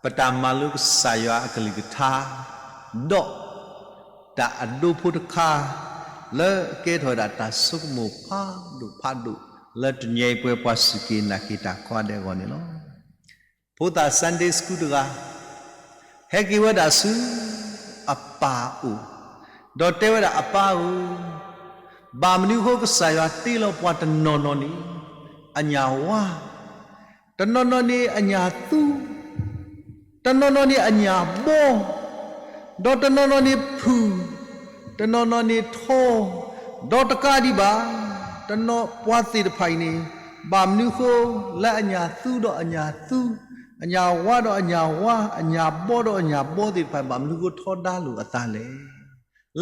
ပတၢ်မၤလိကစၢ်ယွၤအကလုၢ်ကထါ, ဒီးတၢ်အဒိဖိတခါ လၢအကဲထီၣ်ဝဲဒၣ်တၢ်ဆိကမိၣ်ဖးဒိၣ်ဖးဒိၣ် လၢတနံၤအံၤပဝဲပှၤစူၢ်က့ၤနာ်က့ၤတၢ်ကိးဂၤဒဲးအဂီၢ်န့ၣ်လီၤ. ဖိသၣ် Sunday School တဂၤ ဟဲက့ၤဝဲဒၣ်ဆူအပၢ်အအိၣ်, ဒီးတဲဝဲဒၣ် အပၢ်ဧၢ, ဘၣ်မနုၤအဃိကစၢ်ယွၤတ့လီၤပှၤတနီၤနီၤန့ၣ် အညၣ်ဝါ, တနီၤနီၤန့ၣ်အညၣ်သူ, တနီၤနီၤန့ၣ်အညၣ်ဘီ, ဒီးတနီၤနီၤန့ၣ်ဖုၣ်, တနီၤနီၤန့ၣ်ထီ, ဒီးတကးဒံးဘၣ် တနီၤပှၤသ့ၣ်တဖၣ်အံၤန့ၣ် ဘၣ်မနုၤအဃိ လၢအညၣ်သူဒီးအညၣ်သူ, အညၣ်ဝါဒီးအညၣ်ဝါ, အညၣ်ဘီဒီးအညၣ်ဘီသ့ၣ်တဖၣ် ဘၣ်မနုၤအဃိထီဒါလိာ်အသးလဲၣ်.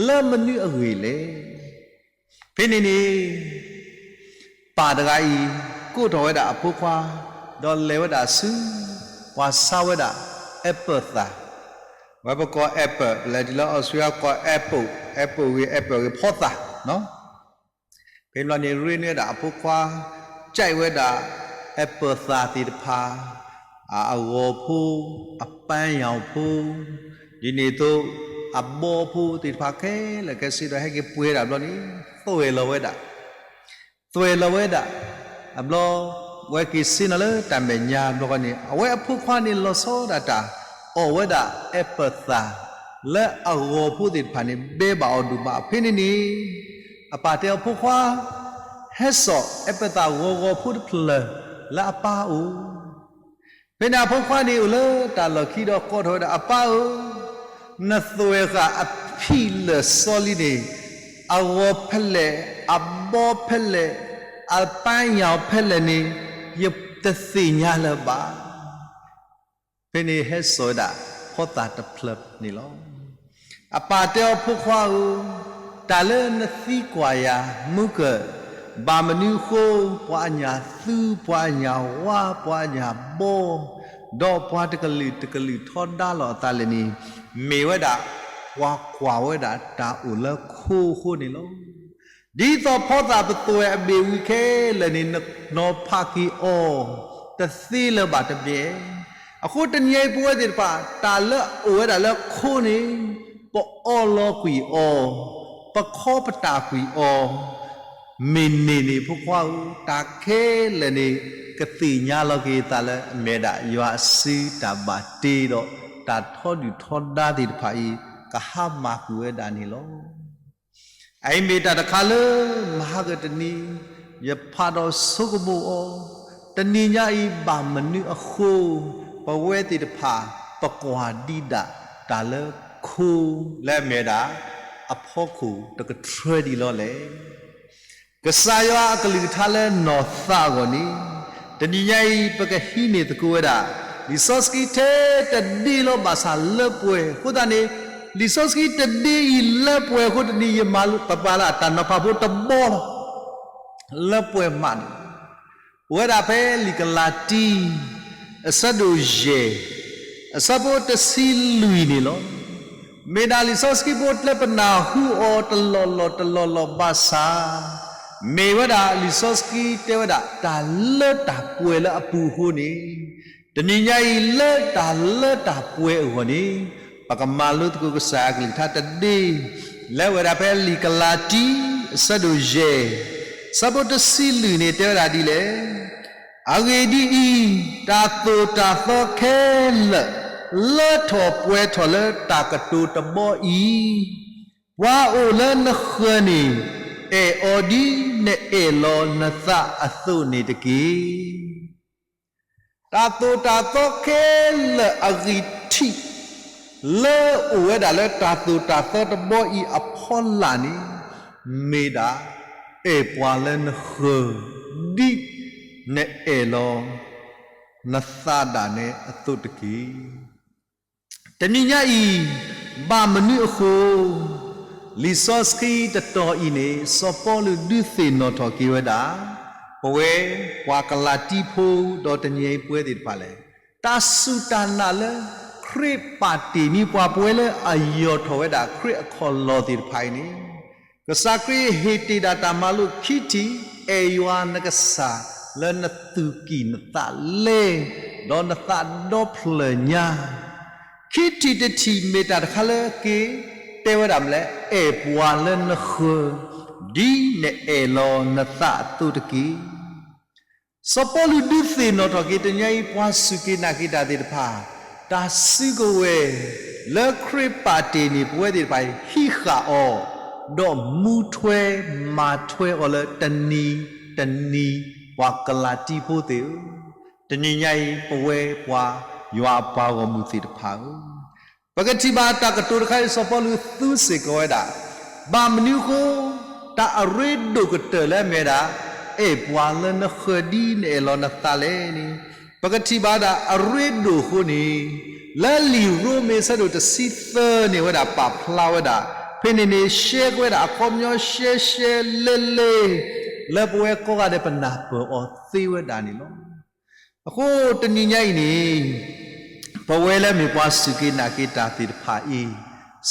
လၢမနုၤအဂ့ၢ်လဲၣ်. ဖဲန့ၣ်န့ၣ် ပၢ်တဂၤအံၤ ကိးထီၣ်ဝဲဒၣ်အဖိခွါ, ဒီးလဲၤဝဲဒၣ်ဆူ ပှၤဆါဝဲဒၣ် apple သၣ်, ဝဲပကိး apple ပလဲၤတုၤလၢ Australia ကိး apple, apple ဂ့ၤ apple ဂ့ၤ ဖီသၣ် ဖဲန့ၣ်န့ၣ် ရ့န့ၢ်ဝဲဒၣ်အဖိခွါ, ကၠဲးဝဲဒၣ် apple သၣ်သ့ၣ်တဖၣ်, အဂီၤဖိ, အပန်းရောင်ဖိ, ဒ်န့ၣ်အသိး အဘီဖိသ့ၣ်တဖၣ်ခဲလၢာ်ခဲဆ့ဒီး ဟဲက့ၤပှဲၤဒၣ်ဘျီန့ၣ် သွဲၣ်လီၤဝဲဒၣ် သွဲၣ်လီၤဝဲဒၣ်, အဘျီ ဝဲက့ၤဆ့ၣ်နီၤလၢတၢ်မဲာ်ညါဘျီဃီန့ၣ် အဝဲအဖိခွါန့ၣ် လီၤဆီဒၣ်တၢ် အီၣ်ဝဲဒၣ် apple သၣ် လၢအဂီၤဖိသ့ၣ်တဖၣ်န့ၣ် ဘဲဘၣ်အီၤဒိၣ်မး. ဖဲန့ၣ်န့ၣ် အပၢ်တဲအီၤ ဖိခွါ, ဟဲစိာ် apple သၣ်ဂီၤဂီၤဖိတဖျၢၣ် လၢအပၢ်အအိၣ် ဖဲန့ၣ်အဖိခွါန့ၣ်အိၣ်လၢတၢ်လီၢ်ခံဒီးကိးထီၣ်ဝဲဒၣ် အပၢ်ဧၢ, နသွဲၣ်ဃာ်အဖံးလၢာ်စီလံန့ၣ် အဂီၤဖဲလဲၣ်, အဘီဖဲလဲၣ်, အပန်းရောင်ဖဲလဲၣ်န့ၣ် ယတသ့ၣ်ညါလၢၤဘၣ်. ဖဲန့ၣ်ဟဲစိာ်ဝဲဒၣ် ဖီသၣ်တဖျၢၣ်န့ၣ်လီၤ. အပၢ်တဲအီၤ ဖိခွါဧၢ, တၢ်လၢနသံကွၢ်ယၤမုၢ်ကၢၢ်, ဘၣ်မနုၤအဃိ ပှၤအညၣ်သူ, ပှၤအညၣ်ဝါ, ပှၤအညၣ်ဘီ, ဒီးပှၤတကလုာ်တကလုာ်ထီဒါလိာ်အသးလဲၣ်န့ၣ်, မ့ၢ်ဝဲဒၣ်ပှၤကွၢ်ဝဲဒၣ်တၢ်အိၣ်လၢခိအဃိန့ၣ်လီၤ. ဒ်သိးဖီသၣ်ပသွဲၣ်အဘ့ၣ်ဝံၤခဲလၢာ်န့ၣ် နနီၤဖးက့ၤအီၤ တသ့လၢၤဘၣ်တမ့ၢ်. အဃိတနံၤအံၤပဝဲသ့ၣ်တဖၣ် တၢ်လၢအအိၣ်ဝဲဒၣ်လၢခိန့ၣ် ပအီလီၤကွံာ်အီၤ, ပခီပတာ်ကွံာ်အီၤ, မ့ၢ်န့ၢ်န့ၣ် ဖိခွါဧၢ, တၢ်ခဲလၢာ်န့ၣ် ကသ့ၣ်ညါလီၤက့ၤသးလၢအမ့ၢ်ဒၣ် ယွၤအစုတၢ်ဘၣ်တ့ဒီး တၢ်ထီဒုၣ်ထီဒါသ့ၣ်တဖၣ်အံၤ ကဟါမၢ်ကွံာ်ဝဲဒၣ်န့ၣ်လီၤ. အအံၤမ့ၢ်တၢ်တခါလၢ မဟါကတနံၤ ယဖးဒီးဆိကမိၣ်အီၤ, တနံၤညါအံၤဘၣ်မနုၤအဃိ ပဝဲသ့ၣ်တဖၣ် ပကွၢ်ဒံးဒၣ်တၢ်လၢခိ လၢအမ့ၢ်ဝဲဒၣ် အဖီခိၣ်တကထြၢဒံးလီၤလဲၣ်. ကစၢ်ယွၤအကလုၢ်ကထါလၢနီၢ်သးအဂီၢ်န့ၣ် တနံၤညါအံၤ ပကဟံးန့ၢ်သကိးဝဲဒၣ် လံာ်စီဆှံထဲတဒ့လီၤဘၣ်ဆၣ်လၢပှဲၤအဃိသတးန့ၣ်, လံာ်စီဆှံတဒ့အံၤလၢပှဲၤအဃိတနံၤ ယမၤလိပပာ်လၢတၢ်နီၤဖးဖိတဘီလီၤ. လၢပှဲၤမးန့ၣ် အိၣ်ဝဲဒၣ်ဖဲလံာ်ကလၤတံ အဆၢဒိၣ်ယဲၢ် အဆၢဖိတဆံလွံၢ်န့ၣ်လီၤ. မ့ၢ်ဒၣ်လံာ်စီဆှံဖိလၢပနၢ်ဟူအီၤတလီၢ်လီၢ်တလီၢ်လီၢ်ဘၣ်ဆၣ်, မ့ၢ်ဝဲဒၣ်လံာ်စီဆှံတဲဝဲဒၣ် တၢ်လၢတၢ်ပှဲၤလၢအပူၤအဃိန့ၣ်, တနံၤညါအံၤလၢတၢ်လၢတၢ်ပှဲၤအဂီၢ်န့ၣ်, ပကမၤလိသကိးကစၢ်အကလုၢ်ကထါတဒ့ လၢအအိၣ်ဝဲဒၣ်ဖဲလံာ်ကလၤတံ အဆၢဒိၣ်ယဲၢ် အဆၢဖိတဆံလွံၢ်န့ၣ် တဲဝဲဒၣ်ဒ်လဲၣ်. အဂ့ၢ်ဒ်အံၤ, တၢ်သိၣ်တၢ်သီခဲလၢာ် လၢထီၣ်ပှဲၤထီၣ်လၢတၢ်ကတိၤတဘီအံၤ, ပှၤအိၣ်လၢနဃၢၤန့ၣ် အဲၣ်အီၤဒ်နအဲၣ်လီၤနသးအသိးန့ၣ်တက့ၢ်. တၢ်သိၣ်တၢ်သီခဲလၢာ်အဂံၢ်ထံး လၢအိၣ်ဝဲဒၣ်လၢတၢ်သိၣ်တၢ်သီတဘီအံၤအဖီလာ်န့ၣ်, မ့ၢ်ဒၣ် အဲၣ်ပှၤလၢနဃၢၤ ဒ်နအဲၣ်လီၤ နသးဒၣ်နဲအသိးတက့ၢ်. တနံၤညါအံၤ ဘၣ်မနုၤအဃိ လံာ်စီဆှံတတီၤအံၤန့ၣ် စီၤပီလူးဒုးသ့ၣ်နီၣ်ထီၣ်က့ၤဝဲဒၣ် ပဝဲပှၤကလၤတံဖိ ဒီးတနံၤညါအံၤပဝဲသ့ၣ်တဖၣ်လဲၣ်, တၢ်စူၢ်တၢ်နာ်လၢ ခရံာ်ပာ်တ့ၢ်န့ၢ်ပှၤ ပဝဲလၢအယီၢ်ထီၣ်ဝဲဒၣ်ခရံာ်အခီၣ်လီၢ်သ့ၣ်တဖၣ်အံၤန့ၣ်, ကစၢ်ခရံာ်ဟ့ၣ်တ့ၢ်ဒၣ်တၢ်မၤလိခံထံၣ်, အဲၣ်ယွၤနကစၢ်လၢနသူၣ်ကံၢ်နသးလဲၣ် ဒီးနသးဒီဖျၢၣ်ညါ, ခံထံၣ်တထံၣ်မ့ၢ်တၢ်တခါလၢက့ၤတဲဝဲဒၣ်မနုၤလဲၣ်, အဲၣ်ပှၤလၢနဃၢၤ ဒ်နအဲၣ်လီၤနသးအသိးတက့ၢ်. စီၤပီလူးဒုးသ့ၣ်နီၣ်ထီၣ်က့ၤတနံၤညါအံၤ ပှၤစူၢ်က့ၤနာ်က့ၤတၢ်သ့ၣ်တဖၣ်, တၢ်စုကဝဲၤလၢခရံာ်ပာ်တ့ၢ်န့ၣ် ပဝဲသ့ၣ်တဖၣ်အံၤ ဟံးဃာ်အီၤ, ဒီးမူထွဲမၤထွဲအီၤလၢတနံၤတနံၤ, ပှၤကလၤတံဖိသ့ၣ်ဧၢ, တနံၤညါအံၤ ပဝဲပှၤယွၤအပှၤဂီၢ်မုၢ်သ့ၣ်တဖၣ်ဧၢ, ပကထံၣ်ဘၣ်တၢ်ကတိၤတခါအံၤ စီၤပီလူးသူစ့ၢ်ကီးဝဲဒၣ်, ဘၣ်မနုၤအဃိ တၢ်အရ့ဒိၣ်ကတၢၢ်လၢအမ့ၢ်ဝဲဒၣ်, အဲၣ်ပှၤလၢနဃၢၤဒ်နအဲၣ်လီၤနသးလဲၣ်န့ၣ်, ပကထံၣ်ဘၣ်ဒၣ်အရ့ဒိၣ်အဃိန့ၣ်, လၢလံာ်ရိမ့ၤအဆၢဒိၣ်တဆံသၢန့ၣ်ဝဲဒၣ်ပာ်ဖျါဝဲဒၣ်, ဖဲန့ၣ်န့ၣ် ရှဲကွဲးဝဲဒၣ်အခီပညီရှဲရှဲလ့လ့, လၢပဝဲကိးဂၤဒဲးပနၢ်ပၢၢ်အီၤသ့ဝဲဒၣ်န့ၣ်လီၤ. အဃိတနံၤညါအံၤန့ၣ်, ပဝဲလၢမ့ၢ်ပှၤစူၢ်က့ၤနာ်က့ၤတၢ်သ့ၣ်တဖၣ်အံၤ,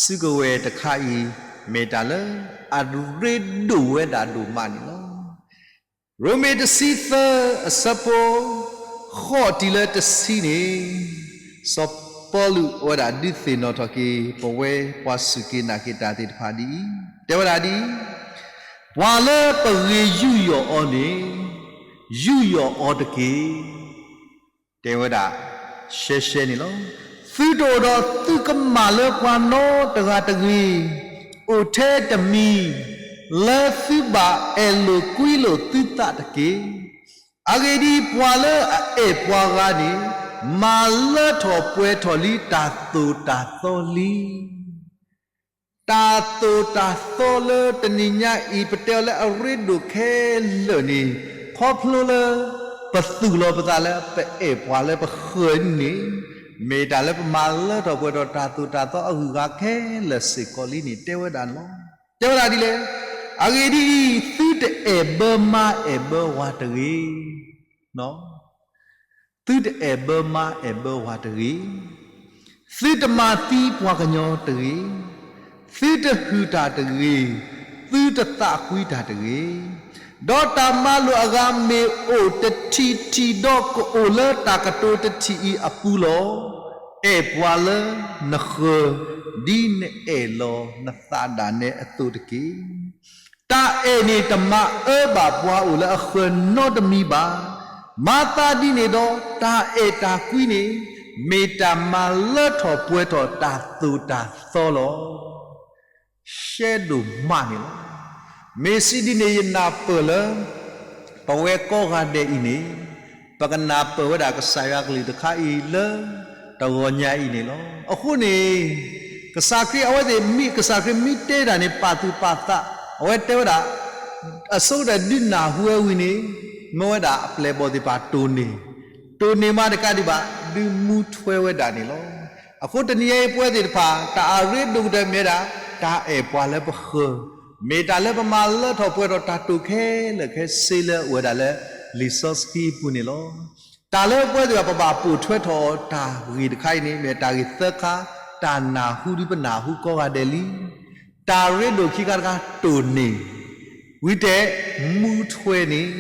စုကဝဲၤတခါအံၤ, မ့ၢ်တၢ်လၢအရ့ဒိၣ်ဝဲဒၣ်ဒိၣ်မးန့ၣ်လီၤ. ရိမ့ၤတဆံသၢအဆၢဖိ ဃိးတုၤလၢတဆံန့ၣ်, စီၤပီလူးအဝဲဒၣ်ဒုးသ့ၣ်နီၣ်ထီၣ်က့ၤ ပဝဲပှၤစူၢ်က့ၤနာ်က့ၤတၢ်သ့ၣ်တဖၣ်ဒ်အံၤ, တဲဝဲဒၣ်ဒ်အံၤ, ပှၤလၢပဂ့ၤယူးယီၣ်အီၤန့ၣ်, ယူးယီၣ်အီၤတက့ၢ်. တဲဝဲဒၣ်ရှဲရှဲန့ၣ်လီၤ. သုတအိၣ်ဒီးသုကမၣ်လၢပှၤနီတဂၤတဂ့ၤ, အိၣ်ထဲတမံၤ လၢသုဘၣ်အဲၣ်လိာ်ကွံလိာ်သုသးတက့ၢ်. အဂ့ၢ်ဒ်အံၤ, ပှၤလၢအအဲၣ်ပှၤဂၤန့ၣ်, မၤလၢထီၣ်ပှဲၤထီၣ်လံတၢ်သိၣ်တၢ်သီလံ. တၢ်သိၣ်တၢ်သီလၢတနံၤညါအံၤ ပတဲအီၤလၢအရ့ဒိၣ်ခဲလၢာ်န့ၣ်, ခီဖျိလၢ ပသူၣ်လီၤပသးလၢပအဲၣ်ပှၤလၢပဃၢၤန့ၣ်, မ့ၢ်တၢ်လၢပမၤလၢထီၣ်ပှဲၤထီၣ်တၢ်သိၣ်တၢ်သီအဂုၤအဂၤခဲလၢာ်စ့ၢ်ကီးလံန့ၣ် တဲဝဲဒၣ်န့ၣ်လီၤ. တဲဝဲဒၣ်ဒ်လဲၣ်, အဂ့ၢ်ဒ်အံၤ, သုတအဲၣ်ဘၢမါအဲၣ်ဘၢဝၤတဂ့ၤ. သုတအဲၣ်ဘၢမါအဲၣ်ဘၢဝၤတဂ့ၤ, သုတမၤသံပှၤကညီတဂ့ၤ, သုတဟုၣ်တၢ်တဂ့ၤ, သုတသးကွံတၢ်တဂ့ၤ, ဒီးတၢ်မၤလိာ်အဂၤမ့ၢ်အိၣ်တထံၣ်ထံၣ်ဒီးကအိၣ်လၢတၢ်ကတိၤတထံၣ်အံၤအပူၤလီၤ. အဲၣ်ပှၤလၢနဃၢၤ, ဒ်နအဲၣ်လီၤနသးဒၣ်နဲအသိးတက့ၢ်. တၢ်အဲၣ်န့ၣ်တမၤအၢဘၣ်ပှၤအိၣ်လၢအဃၢၤနီတမံၤဘၣ်. မၤသးဒ်န့ၣ်ဒီး တၢ်အဲၣ်တၢ်ကွံန့ၣ် မ့ၢ်တၢ်မၤလၢထီၣ်ပှဲၤထီၣ်တၢ်သိၣ်တၢ်သီလီၤ. ရှဲဒိၣ်မးန့ၣ်လီၤ. မ့ၢ်စံးဒ်န့ၣ် ယနၢ်ပၢၢ်လၢ ပဝဲကိးဂၤဒဲးအံၤန့ၣ် ပကနၢ်ပၢၢ်ဝဲဒၣ်ကစၢ်ယွၤကလုၢ်တခါအံၤလၢ တဂီၤညါအံၤန့ၣ်လီၤ. အဃိန့ၣ် ကစၢ်ခရံာ်အဝဲသ့ၣ်မ့ၢ် ကစၢ်ခရံာ်မ့ၢ်တဲတၢ်န့ၣ် ပာ်သူၣ်ပာ်သး အဝဲတဲဝဲဒၣ် အဆိကတၢၢ်ဒုးနၢ်ဟူဝဲဝံၤန့ၣ် မၢဝဲဒၣ်အပျဲၢ်အဘီၣ်သ့ၣ်တဖၣ်တိၢ်န့ၢ်, တိၢ်န့ၢ်မးတကးဒံးဘၣ် ဒုးမူထွဲဝဲဒၣ်န့ၣ်လီၤ. အဃိတနံၤအံၤပဝဲသ့ၣ်တဖၣ် တၢ်အရ့ဒိၣ်ကတၢၢ်မ့ၢ်ဝဲဒၣ် တၢ်အဲၣ်ပှၤလၢပဃၢၤ, မ့ၢ်တၢ်လၢပမၤလၢထီၣ်ပှဲၤထီၣ်တၢ်တိာ်ခဲလၢာ်ခဲဆ့လၢအအိၣ်ဝဲဒၣ်လၢလံာ်စီဆှံအပူၤန့ၣ်လီၤ. တၢ်လၢပဝဲသ့ၣ်တဖၣ်ပဘၣ်ပိာ်ထွဲထီၣ်အီၤတၢ်ဂ့ၢ်တခါအံၤန့ၣ် မ့ၢ်တၢ်ဂ့ၢ်သၢခါ, တၢ်နၢ်ဟူဒ်ပနၢ်ဟူကိးဂၤဒဲးလံ. တၢ်ရ့ဒိၣ်ခံခါတခါတိၢ်န့ၢ်, ဝံၤတဲ မူထွဲန့ၣ်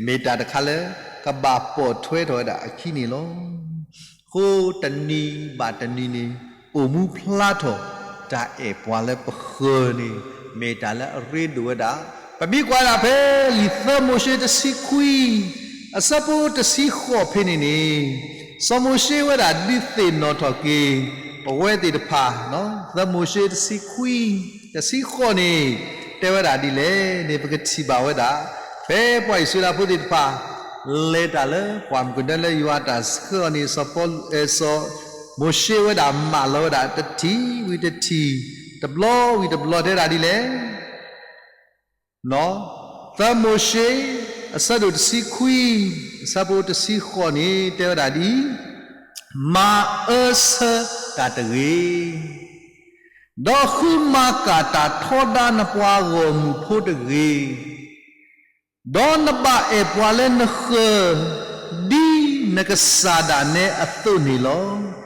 မ့ၢ်တၢ်တခါလၢ ကဘၣ်ပိာ်ထွဲထီၣ်ဝဲဒၣ်အခံန့ၣ်လီၤ. အဃိတနံၤဘၣ်တနံၤန့ၣ် အိၣ်မူဖျါထီၣ် တၢ်အဲၣ်ပှၤလၢပဃၢၤန့ၣ် မ့ၢ်တၢ်လၢအရ့ဒိၣ်ဝဲဒၣ်. ပမ့ၢ်ကွၢ်ဒၣ်ဖဲလံာ်သၢမိၤၡ့တဆံခွံ အဆၢဖိတဆံဃိးဖဲန့ၣ်န့ၣ် စီၤမိၤၡ့ဝဲဒၣ်ဒုးသ့ၣ်နီၣ်ထီၣ်က့ၤ ပဝဲသ့ၣ်တဖၣ်, သၢမိၤၡ့တဆံခွံ တဆံဃိးန့ၣ် တဲဝဲဒၣ်ဒ်လဲၣ်န့ၣ် ပကထံၣ်ဘၣ်ဝဲဒၣ် ဖဲပှၤအံၣ်စရ့လးဖိသ့ၣ်တဖၣ် လဲၤတၢ်လၢပှၢ်မုၢ်ကနၢလၢယွၤအတၢ်ဆှၢအီၤန့ၣ် စီၤပီ, စီၤမိၤၡ့ဝဲဒၣ်မၢလီၤဝဲဒၣ် တထံၣ်ဝံၤတထံၣ်, တဘျီဝံၤတဘျီ တဲဝဲဒၣ်ဒ်လဲၣ်. သၢမိၤၡ့ အဆၢဒိၣ်တဆံခွံ အဆၢဖိတဆံဃိးန့ၣ် တဲဝဲဒၣ်ဒ်အံၤ, မၤအၢဆၢတၢ်တဂ့ၤ, ဒီးဃုမၤကၣ်တၢ်ထီဒါနပှၤဂီၢ်မုၢ်ဖိတဂ့ၤ, ဒီးနဘၣ်အဲၣ်ပှၤလၢနဃၢၤ ဒ်နကစၢ်ဒၣ်နဲအသိးန့ၣ်လီၤ.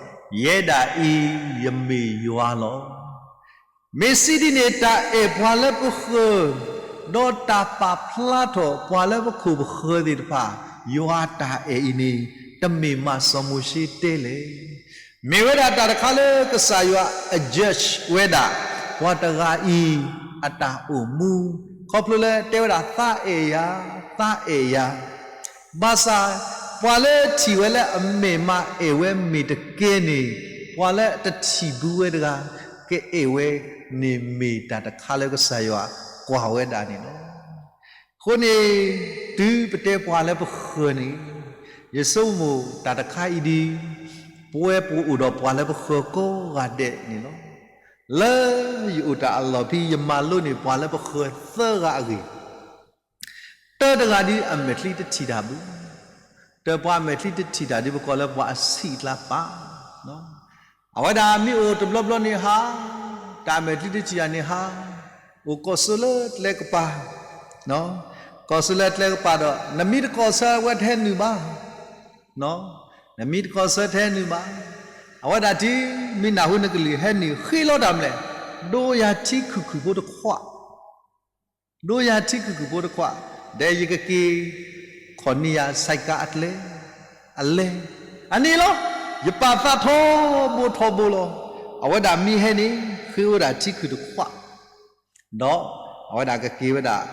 ယဲဒၣ်အံၤယမ့ၢ်ယွၤလီၤ. မ့ၢ်စံးဒ်န့ၣ် တၢ်အဲၣ်ပှၤလၢပဃၢၤ, ဒီးတၢ်ပာ်ဖျါထီၣ်ပှၤလၢပခိၣ်ပဃၢၤသ့ၣ်တဖၣ်, ယွၤတၢ်အဲၣ်အံၤန့ၣ် တမ့ၢ်မးစီၤမိၤၡ့တဲလဲၣ်. မ့ၢ်ဝဲဒၣ်တၢ်တခါလၢကစၢ်ယွၤအ judge ဝဲဒၣ် ပှၤတဂၤအံၤအတၢ်အိၣ်မူ, ခီဖျိလၢတဲဝဲဒၣ်သးအဲၣ်ယၤ, သးအဲၣ်ယၤ, ဘၣ်ဆၣ် ပှၤလၢထံၣ်ဝဲလၢအမဲာ်မးအဲၣ်ဝဲမ့ၢ်တကဲန့ၣ်, ပှၤလၢတထံၣ်ဘၣ်ဝဲတဂၤ ကအဲၣ်ဝဲန့ၣ်မ့ၢ်တၢ်တခါလၢကစၢ်ယွၤကွၢ်ဝဲဒၣ်န့ၣ်လီၤ. အဃိန့ၣ် တုၤပတဲပှၤလၢပဃၢၤန့ၣ်, ယဆိကမိၣ်တၢ်တခါအံၤဒ် ပဝဲပအိၣ်ဒီးပှၤလၢပဃၢၤကိးဂၤဒဲးန့ၣ်လီၤ. လၢယအိၣ်တၢ်အလီၢ်ဖဲ ယမၤလိန့ၢ်ပှၤလၢပဃၢၤသၢဂၤအဂ့ၢ်, တၢတဂၤဒ်အမဲာ်ချံတထံၣ်တၢ်ဘၣ်, တၢ်ပှၤအမဲာ်ချံတထံၣ်တၢ်ဒ်ပကိးလၢပှၤအဆံးအကျါပာ် အဝဲဒၣ်မ့ၢ်အိၣ်တဘျီဘျီန့ၣ်ဟါ, တၢ်မဲာ်ချံတထံၣ်တၢ်န့ၣ်ဟါ, အိၣ်ကိးဆၢလၢကျဲကပၤ, ကိးဆၢလၢကျဲကပၤဒီး နမ့ၢ်တကိးဆၢဝဲတဟဲနုာ်ဘၣ်, နမ့ၢ်တကိးဆၢတဟဲနုာ်ဘၣ်. အဝဲဒၣ်တုၤမ့ၢ်နၢ်ဟူနကလုၢ်ဟဲနုာ် ဃ့လီၤတၢ်မလဲၣ်, ဒိယၤထံခုၣ်ခုၣ်ဖိတခွး ဒိယၤထံခုၣ်ခုၣ်ဖိတခွး, ဒီးယကက့ၤ ခီၣ်န့ၢ်ယၤ ဆဲးကါအကျဲ, အလဲ, အန့ၣ်လီၤ. ယပာ်သးထီဘိထီဘိလီၤ. အဝဲဒၣ်မ့ၢ်ဟဲန့ၣ် ဃ့ဝဲဒၣ်ထံခုၣ်တခွး, ဒီးအဝဲဒၣ်ကက့ၤဝဲဒၣ်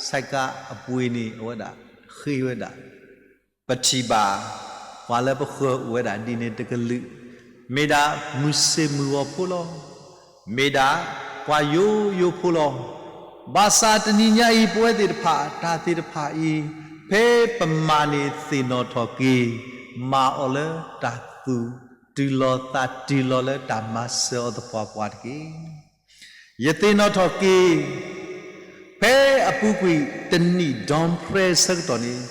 ဆဲးကါအပှ့ၤန့ၣ် အဝဲဒၣ်ဃ့ဝဲဒၣ် ပထံၣ်ဘၣ် ပှၤလၢပဃၢၤအိၣ်ဝဲဒၣ်ဒ်န့ၣ်တကလုာ်, မ့ၢ်ဒၣ်မုၢ်ဆ့ၣ်မုၢ်ဂီၤဖိလီၤ. မ့ၢ်ဒၣ်ပှၤယိယိဖိလီၤ. ဘၣ်ဆၣ်တနံၤညါအံၤ ပဝဲသ့ၣ်တဖၣ် တၢ်သ့ၣ်တဖၣ်အံၤ ဖဲပမၤန့ၣ်သ့ၣ်နီၣ်ထီၣ်က့ၤ, မၤအီၤလၢတၢ်သူၣ်တုၤလီၤသးတုၤလီၤ လၢတၢ်မၤစၢၤအီၤသပှၢ်ပှၢ်တက့ၢ်. ယသ့ၣ်နီၣ်ထီၣ်က့ၤ ဖဲအပူၤကွံာ်တနံၣ်ဒီဖရဲဆၢကတီၢ်န့ၣ်,